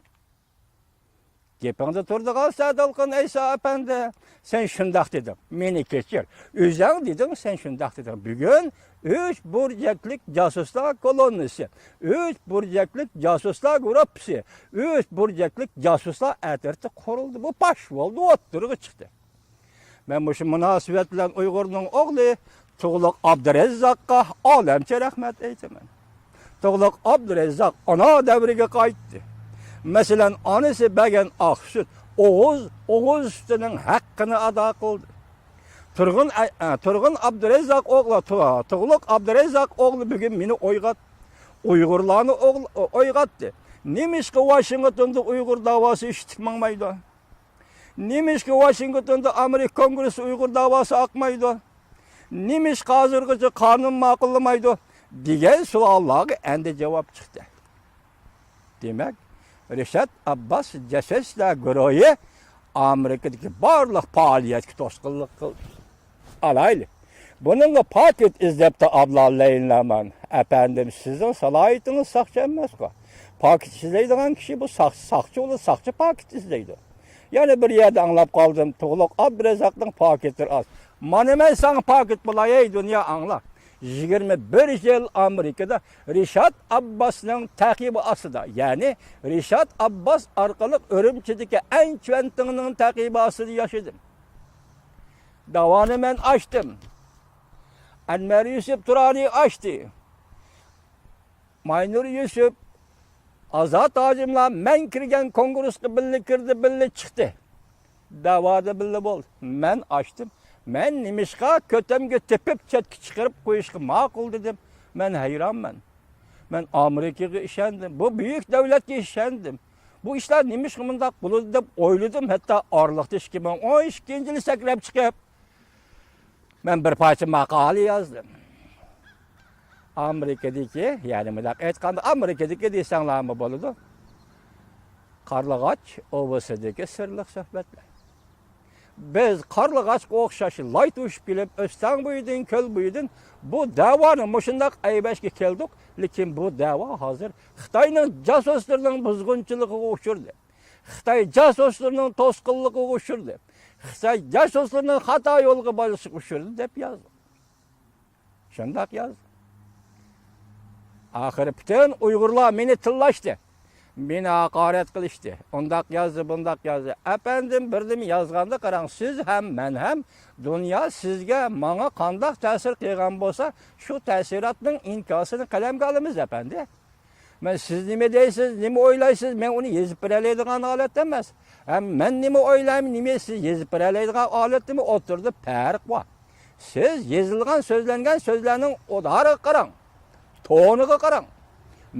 گېپىڭدە تۇرىدىغان سەدالقىن ئەيسا ئەپەندى، سەن شۇنداق دېدىڭ. مېنى كەچۈر. ئۆزۈڭ دېدىڭ، سەن شۇنداق دېدىڭ. بۈگۈن ئۈچ بۇرجەكلىك جاسۇسلار كولوننىسى، ئۈچ بۇرجەكلىك جاسۇسلار گۇرۇپپىسى، ئۈچ بۇرجەكلىك جاسۇسلار ئەترىتى قۇرۇلدى. بۇ پاش بولدى، ئوتتۇرىغا چىقتى. مەن مۇشۇ مۇناسىۋەت بىلەن ئۇيغۇرنىڭ ئوغلى تۇغلۇق ئابدۇرەززاققا ئالەمچە رەھمەت ئېيتىمەن. تۇغلۇق ئابدۇرەززاق ئانا دەۋرىگە قايتتى. مەسىلەن، ئانىسى بەرگەن ئاق سۈت، ئوغۇز، ئوغۇز سۈتىنىڭ ھەققىنى ئادا قىلدى. تۇرغۇن ئە-، ئە، تۇرغۇن ئابدۇرەززاق ئوغلى، تۇ-، تۇغلۇق ئابدۇرەززاق ئوغلى بۈگۈن مېنى ئويغات-، ئۇيغۇرلارنى ئوغل-، ئويغاتتى. نېمىشقا ۋاشىنگتوندا ئۇيغۇر داۋاسى ئىشتىك ماڭمايدۇ؟ نېمىشقا ۋاشىنگتوندا ئامېرىكا كونگرېسسى ئۇيغۇر داۋاسى ئاقمايدۇ؟ نېمىشقا ھازىرغىچە قانۇن ماقۇللىمايدۇ؟ دېگەن سوئاللارغا ئەندى جاۋاب چىقتى. دېمەك، رىشات ئابباس جاسۇسلار گۇرۇھى ئامېرىكىدىكى بارلىق پائالىيەتكە توسقۇنلۇق قىلدى. ئالايلى. بۇنىڭغا پاكىت ئىزدەپتۇ ئابلا لەيلىنامان. ئەپەندىم، سىزنىڭ سالاھىيىتىڭىز ساقچى ئەمەسقۇ. پاكىت ئىزدەيدىغان كىشى بۇ ساق-، ساقچى بولىدۇ، ساقچى پاكىت ئىزدەيدۇ. يەنە بىر يەردە ئاڭلاپ قالدىم، تۇغلۇق ئابدۇرەززاقنىڭ پاكىتلىرى ئاز. مانا مەن ساڭا پاكىت بولاي، ئەي دۇنيا، ئاڭلا. يىگىرمە بىر يىل ئامېرىكىدا رىشات ئابباسنىڭ تەقىبى ئاستىدا، يەنى رىشات ئابباس ئارقىلىق ئۈرۈمچىدىكى ئەنچۈەنتىڭنىڭ تەقىبى ئاستىدا ياشىدىم. داۋانى مەن ئاچتىم. ئەنۋەر يۈسۈپ تۇرانى ئاچتى. ماينۇر يۈسۈپ، ئازاد ھاجىملار مەن كىرگەن كونگرېسقا بىللە كىردى، بىللە چىقتى. دەۋادا بىللە بولدى. مەن ئاچتىم. مەن نېمىشقا كۆتەمگە تېپىپ چەتكە چىقىرىپ قويۇشقا ماقۇل دېدىم. مەن ھەيرانمەن. مەن ئامېرىكىغا ئىشەندىم. بۇ بۈيۈك دۆلەتكە ئىشەندىم. بۇ ئىشلار نېمىشقا مۇنداق بولىدۇ دەپ ئويلىدىم. ھەتتا ئارىلىقتا ئىككى مىڭ ئون ئىككىنچى يىلى سەكرەپ چىقىپ، مەن بىر پارچە ماقالە يازدىم. ئامېرىكىدىكى، يەنى مۇنداق ئېيتقاندا، ئامېرىكىدىكى دېسەڭلارمۇ بولىدۇ. قارلىغاچ ئوۋىسىدىكى سىرلىق سۆھبەتلەر. بىز قارلىغاچقا ئوخشاش لاي توشۇپ كېلىپ، ئۆستەڭ بويىدىن، كۆل بويىدىن بۇ دەۋانى مۇشۇنداق ئەيۋەشكە كەلدۇق، لېكىن بۇ دەۋا ھازىر خىتاينىڭ جاسۇسلىرىنىڭ بۇزغۇنچىلىقىغا ئۇچرىدى. خىتاي جاسۇسلىرىنىڭ توسقۇنلۇقىغا ئۇچرىدى. خىتاي جاسۇسلىرىنىڭ خاتا يولغا بارىشىغا ئۇچرىدى، دەپ يازدى. شۇنداق يازدى. ئاخىرى پۈتۈن ئۇيغۇرلار مېنى تىللاشتى. مېنى ھاقارەت قىلىشتى. ئۇنداق يازدى، بۇنداق يازدى. ئەپەندىم، بىر نېمە يازغاندا قاراڭ، سىز ھەم مەن ھەم دۇنيا سىزگە، ماڭا قانداق تەسىر قىلغان بولسا، شۇ تەسىراتنىڭ ئىنكاسىنى قەلەمگە ئالىمىز، ئەپەندى. مەن، سىز نېمە دەيسىز، نېمە ئويلايسىز، مەن ئۇنى يېزىپ بېرەلەيدىغان ھالەتتە ئەمەس. ھەم مەن نېمە ئويلايمەن، نېمە سىز يېزىپ بېرەلەيدىغان ھالەتتىمۇ، ئوتتۇرىدا پەرق بار. سىز يېزىلغان، سۆزلەنگەن سۆزلەرنىڭ ئۇدارىغا قاراڭ، تونىغا قاراڭ،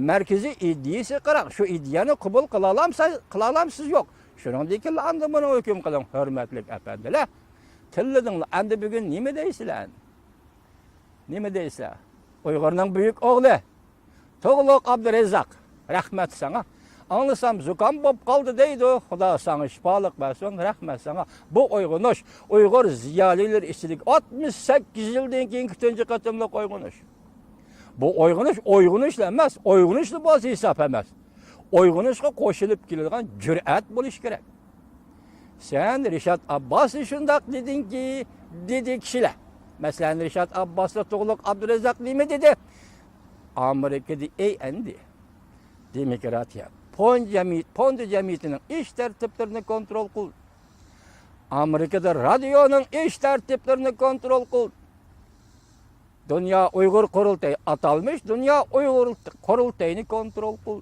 مەركىزىي ئىدىيىسىگە قاراڭ. شۇ ئىدىيەنى قوبۇل قىلالامسىز، قىلالامسىز، يوق. شۇنىڭدىن كېيىن ئاندىن بۇنىڭغا ھۆكۈم قىلىڭ، ھۆرمەتلىك ئەپەندىلەر. تىللىدىڭلار، ئەمدى بۈگۈن نېمە دەيسىلەر؟ نېمە دەيسىلەر؟ ئۇيغۇرنىڭ بۈيۈك ئوغلى تۇغلۇق ئابدۇرەززاق، رەھمەت ساڭا. ئاڭلىسام زۇكام بولۇپ قالدى دەيدۇ. خۇدا ساڭا شىپالىق بەرسۇن، رەھمەت ساڭا. بۇ ئويغىنىش ئۇيغۇر زىيالىيلىرى ئىچىدىكى ئاتمىش سەككىز يىلدىن كېيىنكى تۇنجى قېتىملىق ئويغىنىش. بۇ ئويغىنىش ئويغىنىشلا ئەمەس، ئويغىنىشلا بولسا ھېساب ئەمەس. ئويغىنىشقا قوشۇلۇپ كېلىدىغان جۈرئەت بولۇشى كېرەك. سەن رىشات ئابباسنى شۇنداق دېدىڭكى، دېدى كىشىلەر. مەسىلەن، رىشات ئابباسلا تۇغلۇق ئابدۇرەززاق نېمە دېدى؟ ئامېرىكىدا ئەي ئەندى دېموكراتىيە، پوند جەمئىيىتى، پوند جەمئىيىتىنىڭ ئىش تەرتىپلىرىنى كونترول قىل. ئامېرىكىدا رادىيونىڭ ئىش تەرتىپلىرىنى كونترول قىل. دۇنيا ئۇيغۇر قۇرۇلتىيى، ئاتالمىش دۇنيا ئۇيغۇر قۇرۇلتىيىنى كونترول قىل.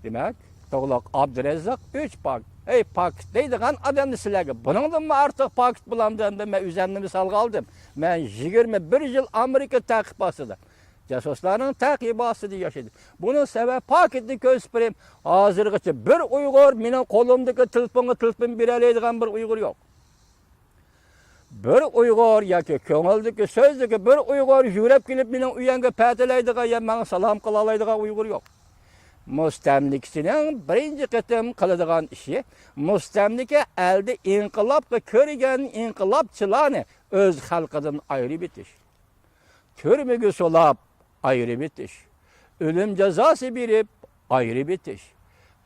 دېمەك، تۇغلۇق ئابدۇرەززاق ئۈچ پاك، ئەي پاكىت دەيدىغان ئادەمنى سىلەرگە بۇنىڭدىنمۇ ئارتۇق پاكىت بولامدۇ؟ ئەمدى مەن ئۆزەمنى مىسالغا ئالدىم. مەن يىگىرمە بىر يىل ئامېرىكا تەقىب ئاستىدا، جاسۇسلارنىڭ تەقىبى ئاستىدا ياشىدىم. بۇنىڭ سەۋەب پاكىتنى كۆرسىتىپ بېرەي. ھازىرغىچە بىر ئۇيغۇر مېنىڭ قولۇمدىكى تېلېفونغا تېلېفون بېرەلەيدىغان بىر ئۇيغۇر يوق. بىر ئۇيغۇر ياكى كۆڭۈلدىكى، سۆزدىكى بىر ئۇيغۇر يۈگۈرۈپ كېلىپ مېنىڭ ئۆيۈمگە پەتىلەيدىغان يا ماڭا سالام قىلالايدىغان ئۇيغۇر يوق. مۇستەملىكىچىنىڭ بىرىنچى قېتىم قىلىدىغان ئىشى، مۇستەملىكە ئەلدە ئىنقىلابقا كىرگەن ئىنقىلابچىلارنى ئۆز خەلقىدىن ئايرىۋېتىش. تۈرمىگە سولاپ ئايرىۋېتىش، ئۆلۈم جازاسى بېرىپ ئايرىۋېتىش،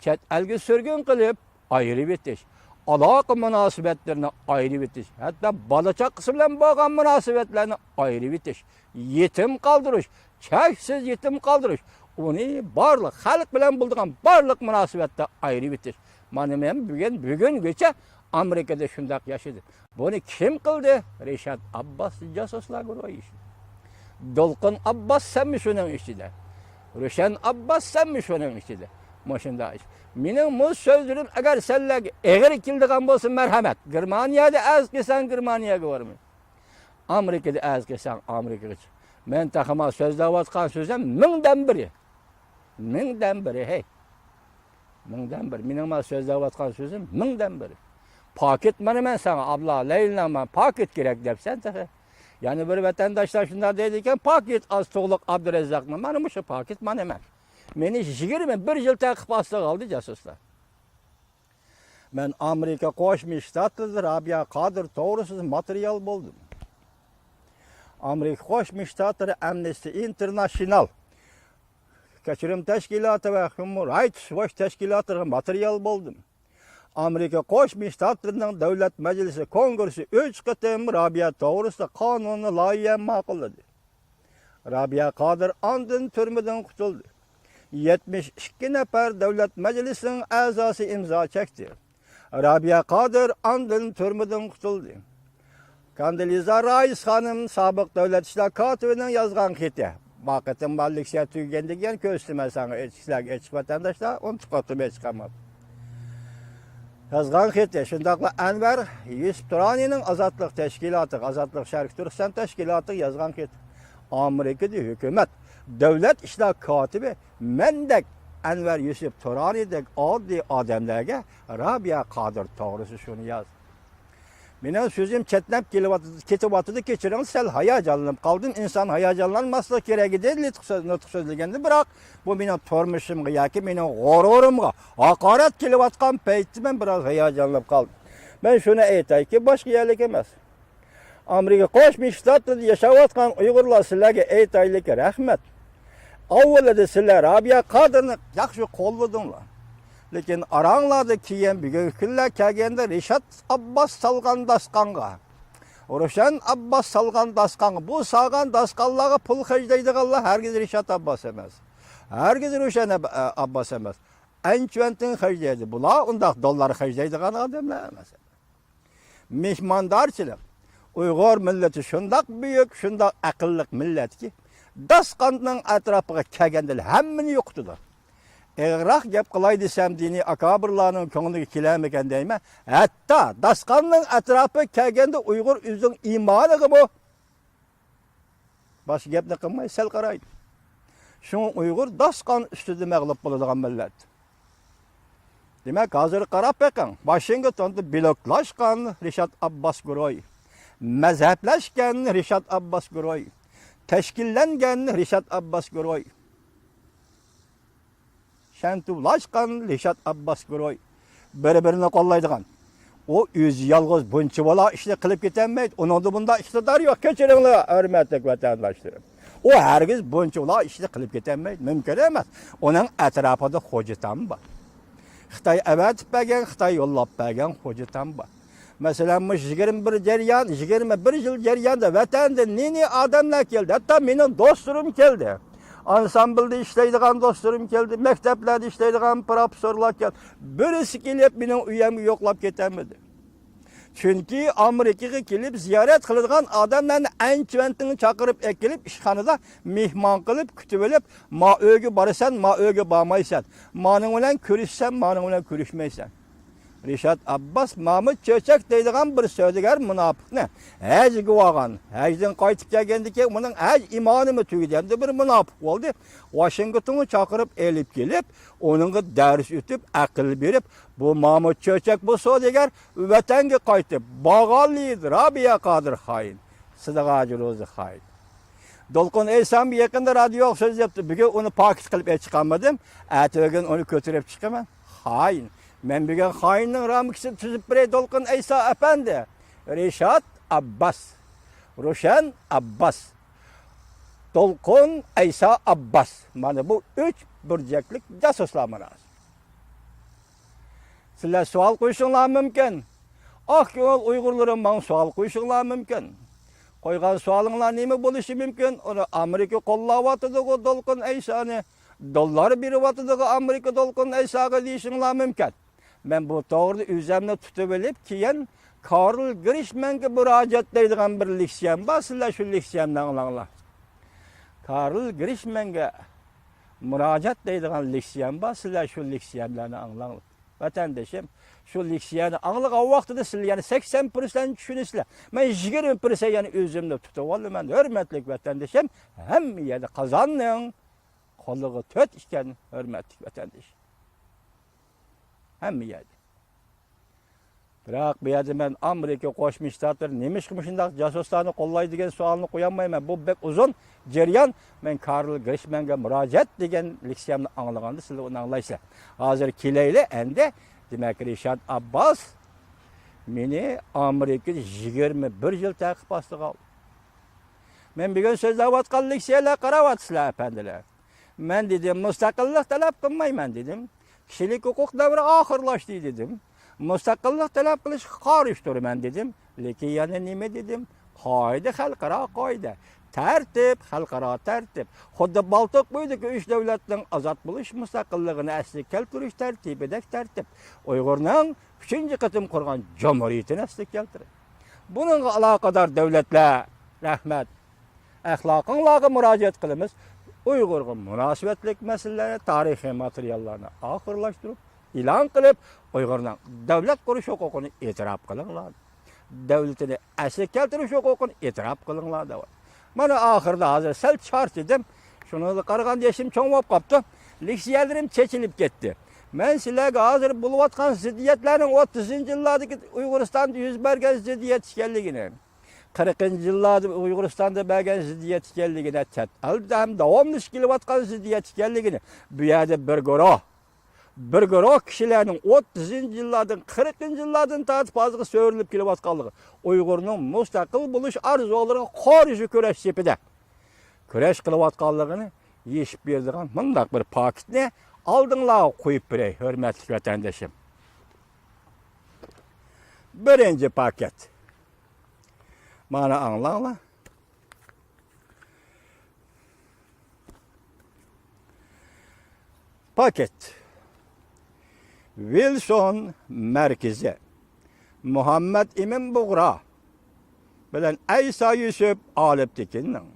چەت ئەلگە سۈرگۈن قىلىپ ئايرىۋېتىش، ئالاقە مۇناسىۋەتلىرىنى ئايرىۋېتىش، ھەتتا بالا چاقىسى بىلەن بولغان مۇناسىۋەتلەرنى ئايرىۋېتىش، يېتىم قالدۇرۇش، چەكسىز يېتىم قالدۇرۇش، ئۇنى بارلىق خەلق بىلەن بولىدىغان بارلىق مۇناسىۋەتتە ئايرىۋېتىش. مانا مەن بۈگۈن، بۈگۈنگىچە ئامېرىكىدا شۇنداق ياشىدىم. بۇنى كىم قىلدى؟ رىشات ئابباس جاسۇسلار گۇرۇھى. دولقۇن ئابباس سەنمۇ شۇنىڭ ئىچىدە؟ روشەن ئابباس سەنمۇ شۇنىڭ ئىچىدە؟ مۇشۇنداق ئىش. مېنىڭ بۇ سۆزلىرىم ئەگەر سەنلەرگە ئېغىر كېلىدىغان بولسا، مەرھەمەت. گېرمانىيەدە ئەرز قىلساڭ، گېرمانىيەگە بارىمەن. ئامېرىكىدا ئەرز قىلساڭ، ئامېرىكىغا چىق. مەن تېخىمۇ سۆزلەۋاتقان سۆزۈم مىڭدىن بىرى. مىڭدىن بىرى، ھەي. مىڭدىن بىر. مېنىڭ مانا سۆزلەۋاتقان سۆزۈم مىڭدىن بىرى. پاكىت مانا مەن ساڭا، ئابلا لەيلىنىڭ مانا پاكىت كېرەك دەپسەن تېخى. يەنە بىر ۋەتەنداشلار شۇنداق دەيدىكەن، پاكىت ئاز تۇغلۇق ئابدۇرەززاقنى. مانا مۇشۇ پاكىت مانا مەن. مېنى يىگىرمە بىر يىل تەقىپ ئاستىغا ئالدى جاسۇسلار. مەن ئامېرىكا قوشما شتاتلىرىدا رابىيە قادىر توغرىسىدا ماتېرىيال بولدۇم. ئامېرىكا قوشما شتاتلىرى ئەمنىستى ئىنتېرناشنال كەچۈرۈم تەشكىلاتى ۋە ھيۇمەن رايتس ۋوچ تەشكىلاتلىرىغا ماتېرىيال بولدۇم. ئامېرىكا قوشما شتاتلىرىنىڭ دۆلەت مەجلىسى كونگرېسى ئۈچ قېتىم رابىيە توغرىسىدا قانۇننى لايىھە ماقۇللىدى. رابىيە قادىر ئاندىن تۈرمىدىن قۇتۇلدى. يەتمىش ئىككى نەپەر دۆلەت مەجلىسىنىڭ ئەزاسى ئىمزا چەكتى. رابىيە قادىر ئاندىن تۈرمىدىن قۇتۇلدى. كاندىلىزا رايىس خانىم، سابىق دۆلەت ئىشلار كاتىپىنىڭ يازغان خېتى. ما قېتىم ما لېكسىيە تۈگىگەندىن كېيىن كۆرسىتىمەن ساڭا، ئېچ-، سىلەرگە ئېچىق ۋەتەنداشلار، ئۇنتۇپ قاپتىمۇ ھېچقانداق. يازغان خېتى، شۇنداقلا ئەنۋەر يۈسۈپ تۇرانىنىڭ ئازادلىق تەشكىلاتىغا، ئازادلىق شەرقىي تۈركىستان تەشكىلاتىغا يازغان خېتى. ئامېرىكىدا ھۆكۈمەت، دۆلەت ئىشلار كاتىپى مەندەك، ئەنۋەر يۈسۈپ تۇرانىدەك ئاددىي ئادەملەرگە رابىيە قادىر توغرىسى شۇنى ياز. مېنىڭ سۆزۈم چەتنەپ كېلىۋاتىدۇ، كېتىۋاتىدۇ، كېچىرىڭ، سەل ھاياجانلىنىپ قالدىم. ئىنسان ھاياجانلانماسلىقى كېرەك ئىدى، نۇتۇق سۆز-، نۇتۇق سۆزلىگەندە، بىراق بۇ مېنىڭ تۇرمۇشۇمغا ياكى مېنىڭ غۇرۇرۇمغا ھاقارەت كېلىۋاتقان پەيتتە مەن بىراز ھاياجانلىنىپ قالدىم. مەن شۇنى ئېيتايكى، باشقا يەرلىك ئەمەس. ئامېرىكا قوشما شتاتلىرىدا ياشاۋاتقان ئۇيغۇرلار، سىلەرگە ئېيتايلىكى، رەھمەت. ئاۋۋىلىدا سىلەر رابىيە قادىرنى ياخشى قوللىدىڭلار. لېكىن ئاراڭلاردا كېيىن بۈگۈنكى كۈنلەر كەلگەندە رىشات ئابباس سالغان داستىخانغا، روشەن ئابباس سالغان داستىخانغا، بۇ سالغان داستىخانلارغا پۇل خەجلەيدىغانلار ھەرگىز رىشات ئابباس ئەمەس. ھەرگىز روشەن ئاب-، ئابباس ئەمەس. ئەنچۈەنتىڭ خەجلەيدۇ. بۇلار ئۇنداق دوللار خەجلەيدىغان ئادەملەر ئەمەس. مېھماندارچىلىق. ئۇيغۇر مىللىتى شۇنداق بۈيۈك، شۇنداق ئەقىللىق مىللەتكى، داستىخاننىڭ ئەتراپىغا كەلگەندىلا ھەممىنى يوقىتىدۇ. ئېغىرراق گەپ قىلاي دېسەم، دىنىي ئاكابىرلارنىڭ كۆڭلىگە كېلەرمىكەن دەيمەن. ھەتتا داستىخاننىڭ ئەتراپىغا كەلگەندە ئۇيغۇر ئۆزىنىڭ ئىمانىغىمۇ باشقا گەپنى قىلماي سەل قارايدۇ. شۇڭا ئۇيغۇر داستىخان ئۈستىدە مەغلۇپ بولىدىغان مىللەت. دېمەك، ھازىر قاراپ بېقىڭ، ۋاشىنگتوندا بىلوكلاشقان رىشات ئابباس گۇرۇھى، مەزھەپلەشكەن رىشات ئابباس گۇرۇھى، تەشكىللەنگەن رىشات ئابباس گۇرۇھى، شەنتۇلاشقان رىشات ئابباس گۇرۇھى، بىر-بىرىنى قوللايدىغان. ئۇ ئۆزى يالغۇز بۇنچە بالا ئىشنى قىلىپ كېتەلمەيدۇ. ئۇنىڭدا بۇنداق ئىقتىدار يوق. كېچىرىڭلار، ھۆرمەتلىك ۋەتەنداشلىرىم. ئۇ ھەرگىز بۇنچە بالا ئىشنى قىلىپ كېتەلمەيدۇ. مۇمكىن ئەمەس. ئۇنىڭ ئەتراپىدا خوجا تام بار. خىتاي ئەۋەتىپ بەرگەن، خىتاي يوللاپ بەرگەن خوجا تام بار. مەسىلەن، مۇشۇ يىگىرمە بىر جەريان، يىگىرمە بىر يىل جەرياندا ۋەتەندىن نى-نى ئادەملەر كەلدى. ھەتتا مېنىڭ دوستلىرىم كەلدى. ئانسامبىلدا ئىشلەيدىغان دوستلىرىم كەلدى، مەكتەپلەردە ئىشلەيدىغان پروفېسسورلار كەلدى. بىرسى كېلىپ مېنىڭ ئۆيۈمگە يوقلاپ كېتەلمىدى. چۈنكى ئامېرىكىغا كېلىپ زىيارەت قىلىدىغان ئادەملەرنى ئەنچۈەنتىڭ چاقىرىپ ئەكېلىپ، ئىشخانىدا مېھمان قىلىپ، كۈتۈۋېلىپ، ما ئۆيگە بارىسەن، ما ئۆيگە بارمايسەن، مانىڭ بىلەن كۆرۈشىسەن، مانىڭ بىلەن كۆرۈشمەيسەن. رىشات ئابباس مامۇت چۆچەك دەيدىغان بىر سودىگەر مۇناپىقنى ھەجگە بارغان، ھەجدىن قايتىپ كەلگەندىن كېيىن ئۇنىڭ ھەج ئىمانىمۇ تۈگىدى، ئەمدى بىر مۇناپىق بولدى. ۋاشىنگتونغا چاقىرىپ ئېلىپ كېلىپ، ئۇنىڭغا دەرس ئۆتۈپ، ئەقىل بېرىپ، بۇ مامۇت چۆچەك، بۇ سودىگەر ۋەتەنگە قايتىپ، بارغانلىيىدى رابىيە قادىر خائىن، سىدىق ھاجى روزى خائىن. دولقۇن ئەيسام يېقىندا رادىيوغا سۆزلەپتۇ. بۈگۈن ئۇنى پاكىت قىلىپ ئېچىقالمىدىم. ئەتىگۈن ئۇنى كۆتۈرۈپ چىقىمەن. خائىن. مەن بۈگۈن خائىننىڭ رامكىسىنى تۈزۈپ بېرەي، دولقۇن ئەيسا ئەپەندى. رىشات ئابباس. روشەن ئابباس. دولقۇن ئەيسا ئابباس. مانا بۇ ئۈچ بۇرجەكلىك جاسۇسلار مانا. سىلەر سوئال قويۇشۇڭلار مۇمكىن. ئاق كۆڭۈل ئۇيغۇرلىرىم ماڭا سوئال قويۇشۇڭلار مۇمكىن. قويغان سوئالىڭلار نېمە بولۇشى مۇمكىن؟ ئۇنى ئامېرىكا قوللاۋاتىدىغۇ دولقۇن ئەيسانى، دوللار بېرىۋاتىدىغۇ ئامېرىكا دولقۇن ئەيساغا دېيىشىڭلار مۇمكىن. مەن بۇ توغرىدا ئۆزۈمنى تۇتۇۋېلىپ، كېيىن كارل گرىشمەنگە مۇراجىئەت دەيدىغان بىر لېكسىيەم بار، سىلەر شۇ لېكسىيەمنى ئاڭلاڭلار. كارل گرىشمەنگە مۇراجىئەت دەيدىغان لېكسىيەم بار، سىلەر شۇ لېكسىيەملەرنى ئاڭلاڭلار. ۋەتەندىشىم، شۇ لېكسىيەنى ئاڭلىغان ۋاقتىدا سىلەر يەنە سەكسەن پىرسەنت چۈشىنىسىلەر. مەن يىگىرمە پىرسەنت يەنە ئۆزۈمنى تۇتۇۋالىمەن. ھۆرمەتلىك ۋەتەندىشىم، ھەممە يەردە قازاننىڭ قولىغا تۆت ئىكەن، ھۆرمەتلىك ۋەتەندىشىم. ھەممە يەردە. بىراق بۇ يەردە مەن ئامېرىكا قوشما شتاتلىرى نېمىشقا مۇشۇنداق جاسۇسلارنى قوللايدۇ دېگەن سوئالنى قويالمايمەن. بۇ بەك ئۇزۇن جەريان. مەن كارل گرىشمەنگە مۇراجىئەت دېگەن لېكسىيەمنى ئاڭلىغاندا سىلەر ئۇنى ئاڭلايسىلەر. ھازىر كېلەيلى ئەندى. دېمەك، رىشات ئابباس مېنى ئامېرىكىدا يىگىرمە بىر يىل تەقىب ئاستىغا ئالدى. مەن بۈگۈن سۆزلەۋاتقان لېكسىيەلەر قاراۋاتىسىلەر، ئەپەندىلەر. مەن دېدىم، مۇستەقىللىق تەلەپ قىلمايمەن دېدىم. كىشىلىك ھوقۇق دەۋرى ئاخىرلاشتى دېدىم. مۇستەقىللىق تەلەپ قىلىشقا قارشى تۇرىمەن دېدىم. لېكىن يەنە نېمە دېدىم؟ قائىدە، خەلقئارا قائىدە. تەرتىپ، خەلقئارا تەرتىپ. خۇددى بالتىق بويىدىكى ئۈچ دۆلەتنىڭ ئازاد بولۇش مۇستەقىللىقىنى ئەسلىگە كەلتۈرۈش تەرتىپىدەك تەرتىپ. ئۇيغۇرنىڭ ئۈچىنچى قېتىم قۇرغان جۇمھۇرىيىتىنى ئەسلىگە كەلتۈرۈش. بۇنىڭغا ئالاقىدار دۆلەتلەر، رەھمەت، ئەخلاقىڭلارغا مۇراجىئەت قىلىمىز. ئۇيغۇرغا مۇناسىۋەتلىك مەسىلىلەرنى، تارىخىي ماتېرىياللارنى ئاخىرلاشتۇرۇپ، ئېلان قىلىپ، ئۇيغۇرنىڭ دۆلەت قۇرۇش ھوقۇقىنى ئېتىراپ قىلىڭلار. دۆلىتىنى ئەسلىگە كەلتۈرۈش ھوقۇقىنى ئېتىراپ قىلىڭلار، دەۋاتىدۇ. مانا ئاخىرىدا ھازىر سەل چارچىدىم. شۇنىڭغا قارىغاندا يېشىم چوڭ بولۇپ قاپتۇ. لېكسىيەلىرىم چېچىلىپ كەتتى. مەن سىلەرگە ھازىر بولۇۋاتقان زىددىيەتلەرنىڭ ئوتتۇزىنچى يىللاردىكى ئۇيغۇرىستاندا يۈز بەرگەن زىددىيەت ئىكەنلىكىنى، قىرىقىنچى يىللاردا ئۇيغۇرىستاندا بەرگەن زىددىيەت ئىكەنلىكىنى، چەت ئەلدە ھەم داۋاملىشىپ كېلىۋاتقان زىددىيەت ئىكەنلىكىنى، بۇ يەردە بىر گۇرۇھ، بىر گۇرۇھ كىشىلەرنىڭ ئوتتۇزىنچى يىللاردىن، قىرىقىنچى يىللاردىن تارتىپ ھازىرغا سۆرىلىپ كېلىۋاتقانلىقى، ئۇيغۇرنىڭ مۇستەقىل بولۇش ئارزۇلىرىغا قارشى كۈرەش سېپىدە كۈرەش قىلىۋاتقانلىقىنى يېشىپ بېرىدىغان مۇنداق بىر پاكىتنى ئالدىڭلارغا قويۇپ بېرەي، ھۆرمەتلىك ۋەتەندىشىم. بىرىنچى پاكىت. مانا ئاڭلاڭلار. پاكىت. ۋىلسون مەركىزى. مۇھەممەد ئىمىن بۇغرا بىلەن ئەيسا يۈسۈپ ئالىپتېكىننىڭ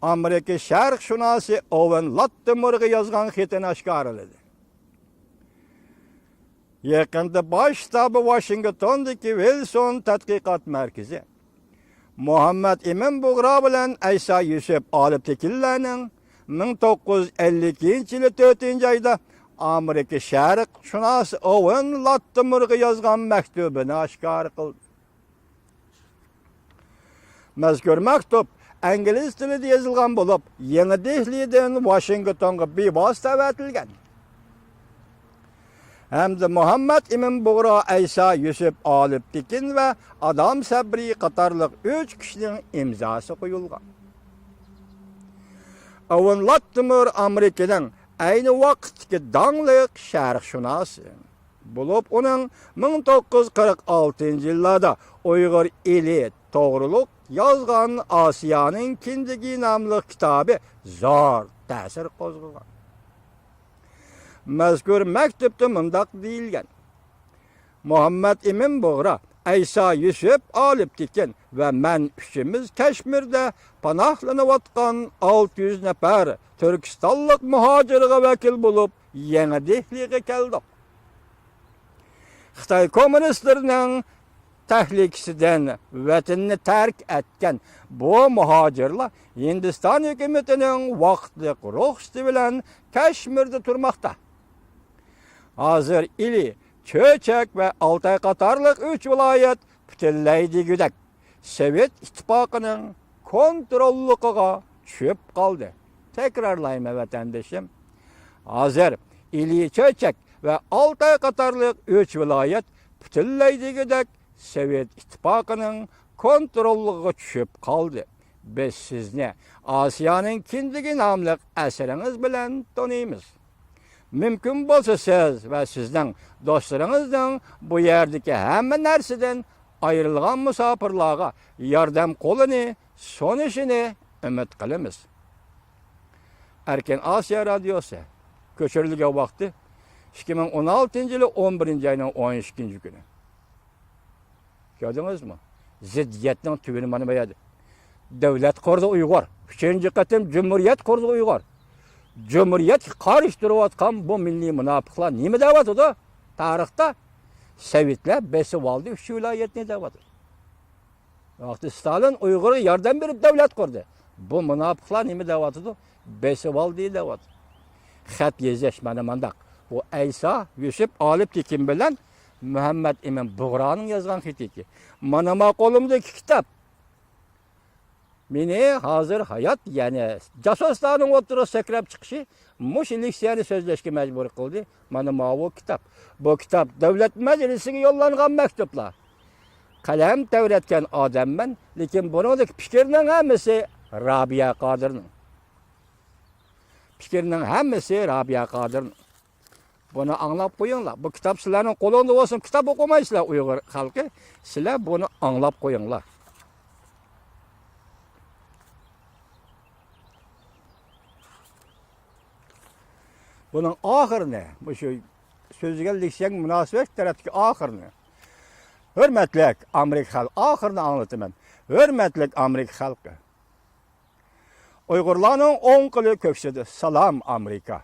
ئامېرىكا شەرقشۇناسى ئوۋېن لاتتىمورغا يازغان خېتىنى ئاشكارىلىدى. يېقىندا باش شتابى ۋاشىنگتوندىكى ۋىلسون تەتقىقات مەركىزى مۇھەممەد ئىمىن بۇغرا بىلەن ئەيسا يۈسۈپ ئالىپتېكىنلەرنىڭ مىڭ توققۇز يۈز ئەللىك ئىككىنچى يىلى تۆتىنچى ئايدا ئامېرىكا شەرقشۇناسى ئوۋېن لاتتىمورغا يازغان مەكتۇبىنى ئاشكارا قىلدى. مەزكۇر مەكتۇپ ئىنگلىز تىلىدا يېزىلغان بولۇپ، يېڭى دېھلىدىن ۋاشىنگتونغا بىۋاسىتە ئەۋەتىلگەن ھەمدە مۇھەممەد ئىمىن بۇغرا، ئەيسا يۈسۈپ ئالىپتېكىن ۋە ئادام سەبرى قاتارلىق ئۈچ كىشىنىڭ ئىمزاسى قويۇلغان. ئوۋېن لاتتىمور ئامېرىكىنىڭ ئەينى ۋاقىتتىكى داڭلىق شەرقشۇناسى بولۇپ، ئۇنىڭ مىڭ توققۇز يۈز قىرىق ئالتىنچى يىللاردا ئۇيغۇر ئېلى توغرۇلۇق يازغان ئاسىيانىڭ كىندىگى ناملىق كىتابى زور تەسىر قوزغىغان. مەزكۇر مەكتۇپتا مۇنداق دېيىلگەن: مۇھەممەد ئىمىن بۇغرا، ئەيسا يۈسۈپ ئالىپتېكىن ۋە مەن ئۈچىمىز كەشمىردە پاناھلىنىۋاتقان ئالتە يۈز نەپەر تۈركىستانلىق مۇھاجىرغا ۋەكىل بولۇپ، يېڭى دېھلىغا كەلدۇق. خىتاي كوممۇنىستلىرىنىڭ تەھلىكىسىدىن ۋەتىنىنى تەرك ئەتكەن بۇ مۇھاجىرلار ھىندىستان ھۆكۈمىتىنىڭ ۋاقىتلىق رۇخسىتى بىلەن كەشمىردە تۇرماقتا. ھازىر ئىلى، چۆچەك ۋە ئالتاي قاتارلىق ئۈچ ۋىلايەت پۈتۈنلەي دېگۈدەك سوۋېت ئىتتىپاقىنىڭ كونتروللۇقىغا چۈشۈپ قالدى. تەكرارلايمەن، ۋەتەندىشىم، ھازىر ئىلى، چۆچەك ۋە ئالتاي قاتارلىق ئۈچ ۋىلايەت پۈتۈنلەي دېگۈدەك سوۋېت ئىتتىپاقىنىڭ كونتروللۇقىغا چۈشۈپ قالدى. بىز سىزنى ئاسىيانىڭ كىندىكى ناملىق ئەسىرىڭىز بىلەن تونۇيمىز. مۇمكىن بولسا سىز ۋە سىزنىڭ دوستلىرىڭىزنىڭ بۇ يەردىكى ھەممە نەرسىدىن ئايرىلغان مۇساپىرلارغا ياردەم قولىنى سۇنۇشىنى ئۈمىد قىلىمىز. ئەركىن ئاسىيا رادىيوسى، كۆچۈرۈلگەن ۋاقتى ئىككى مىڭ ئون ئالتىنچى يىلى ئون بىرىنچى ئاينىڭ ئون ئىككىنچى كۈنى. كۆردىڭىزمۇ؟ زىددىيەتنىڭ تۈۋىنى مانا بۇ يەردە. دۆلەت قۇردى ئۇيغۇر. ئۈچىنچى قېتىم جۇمھۇرىيەت قۇردى ئۇيغۇر. جۇمھۇرىيەتكە قارشى تۇرۇۋاتقان بۇ مىللىي مۇناپىقلار نېمە دەۋاتىدۇ؟ تارىختا سوۋېتلار بېسىۋالدى ئۈچ ۋىلايەتنى دەۋاتىدۇ. ۋاقتى ستالىن ئۇيغۇرغا ياردەم بېرىپ دۆلەت قۇردى. بۇ مۇناپىقلار نېمە دەۋاتىدۇ؟ بېسىۋالدى دەۋاتىدۇ. خەت يېزىش مانا مانداق. بۇ ئەيسا يۈسۈپ ئالىپ تېكىن بىلەن مۇھەممەد ئىمىن بۇغرانىڭ يازغان خېتىكى. مانا ما قولۇمدىكى كىتاب. مېنى ھازىر ھايات، يەنى جاسۇسلارنىڭ ئوتتۇرىغا سەكرەپ چىقىشى مۇشۇ لېكسىيەنى سۆزلەشكە مەجبۇر قىلدى. مانا ماۋۇ كىتاب. بۇ كىتاب دۆلەت مەجلىسىگە يوللانغان مەكتۇپلار. قەلەم تەۋرەتكەن ئادەممەن، لېكىن بۇنىڭدىكى پىكىرنىڭ ھەممىسى رابىيە قادىرنىڭ. پىكىرنىڭ ھەممىسى رابىيە قادىرنىڭ. بۇنى ئاڭلاپ قويۇڭلار. بۇ كىتاب سىلەرنىڭ قولۇڭدا بولسۇن، كىتاب ئوقۇمايسىلەر ئۇيغۇر خەلقى. سىلەر بۇنى ئاڭلاپ قويۇڭلار. بۇنىڭ ئاخىرىنى، مۇشۇ سۆزلىگەن لېكسىيەگە مۇناسىۋەتلىك تەرەپتىكى ئاخىرىنى. ھۆرمەتلىك ئامېرىكا خەلقى، ئاخىرىنى ئاڭلىتىمەن. ھۆرمەتلىك ئامېرىكا خەلقى. ئۇيغۇرلارنىڭ ئوڭ قولى كۆكسىدە. سالام ئامېرىكا.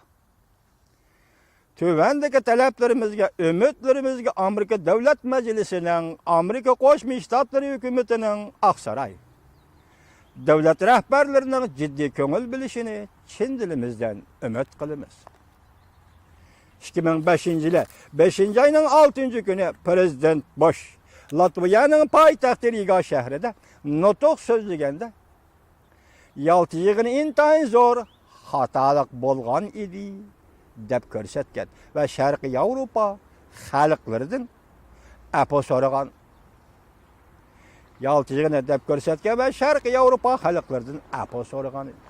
تۆۋەندىكى تەلەپلىرىمىزگە، ئۈمىدلىرىمىزگە ئامېرىكا دۆلەت مەجلىسىنىڭ، ئامېرىكا قوشما شتاتلىرى ھۆكۈمىتىنىڭ، ئاقساراي دۆلەت رەھبەرلىرىنىڭ جىددىي كۆڭۈل بۆلۈشىنى چىن دىلىمىزدىن ئۈمىد قىلىمىز. ئىككى مىڭ بەشىنچى يىلى بەشىنچى ئاينىڭ ئالتىنچى كۈنى پىرېزىدېنت بۇش لاتۋىيەنىڭ پايتەختى رىگا شەھىرىدە نۇتۇق سۆزلىگەندە، يالتا يىغىنى ئىنتايىن زور خاتالىق بولغان ئىدى، دەپ كۆرسەتكەن ۋە شەرقىي ياۋروپا خەلقلىرىدىن ئەپۇ سورىغان. يالتا يىغىنى دەپ كۆرسەتكەن ۋە شەرقىي ياۋروپا خەلقلىرىدىن ئەپۇ سورىغان ئىدى.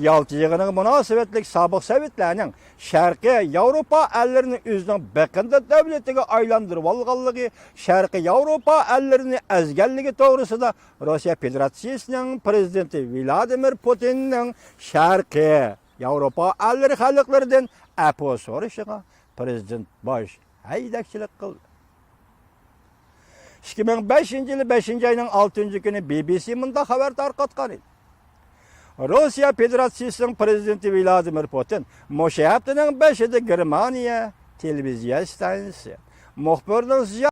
يالتا يىغىنىغا مۇناسىۋەتلىك سابىق سوۋېتلارنىڭ شەرقىي ياۋروپا ئەللىرىنى ئۆزىنىڭ بېقىندى دۆلىتىگە ئايلاندۇرۇۋالغانلىقى، شەرقىي ياۋروپا ئەللىرىنى ئەزگەنلىكى توغرىسىدا روسىيە فېدېراتسىيىسىنىڭ پىرېزىدېنتى ۋلادىمىر پۇتىننىڭ شەرقىي ياۋروپا ئەللىرى خەلقلىرىدىن ئەپۇ سورىشىغا پىرېزىدېنت بۇش ھەيدەكچىلىك قىلدى. ئىككى مىڭ بەشىنچى يىلى بەشىنچى ئاينىڭ ئالتىنچى كۈنى بى بى سى مۇنداق خەۋەر تارقاتقان ئىدى. روسىيە فېدېراتسىيىسىنىڭ پىرېزىدېنتى ۋلادىمىر پۇتىن مۇشۇ ھەپتىنىڭ بېشىدا گېرمانىيە تېلېۋىزىيە ئىستانسىسى مۇخبىرىنىڭ زىيارىتى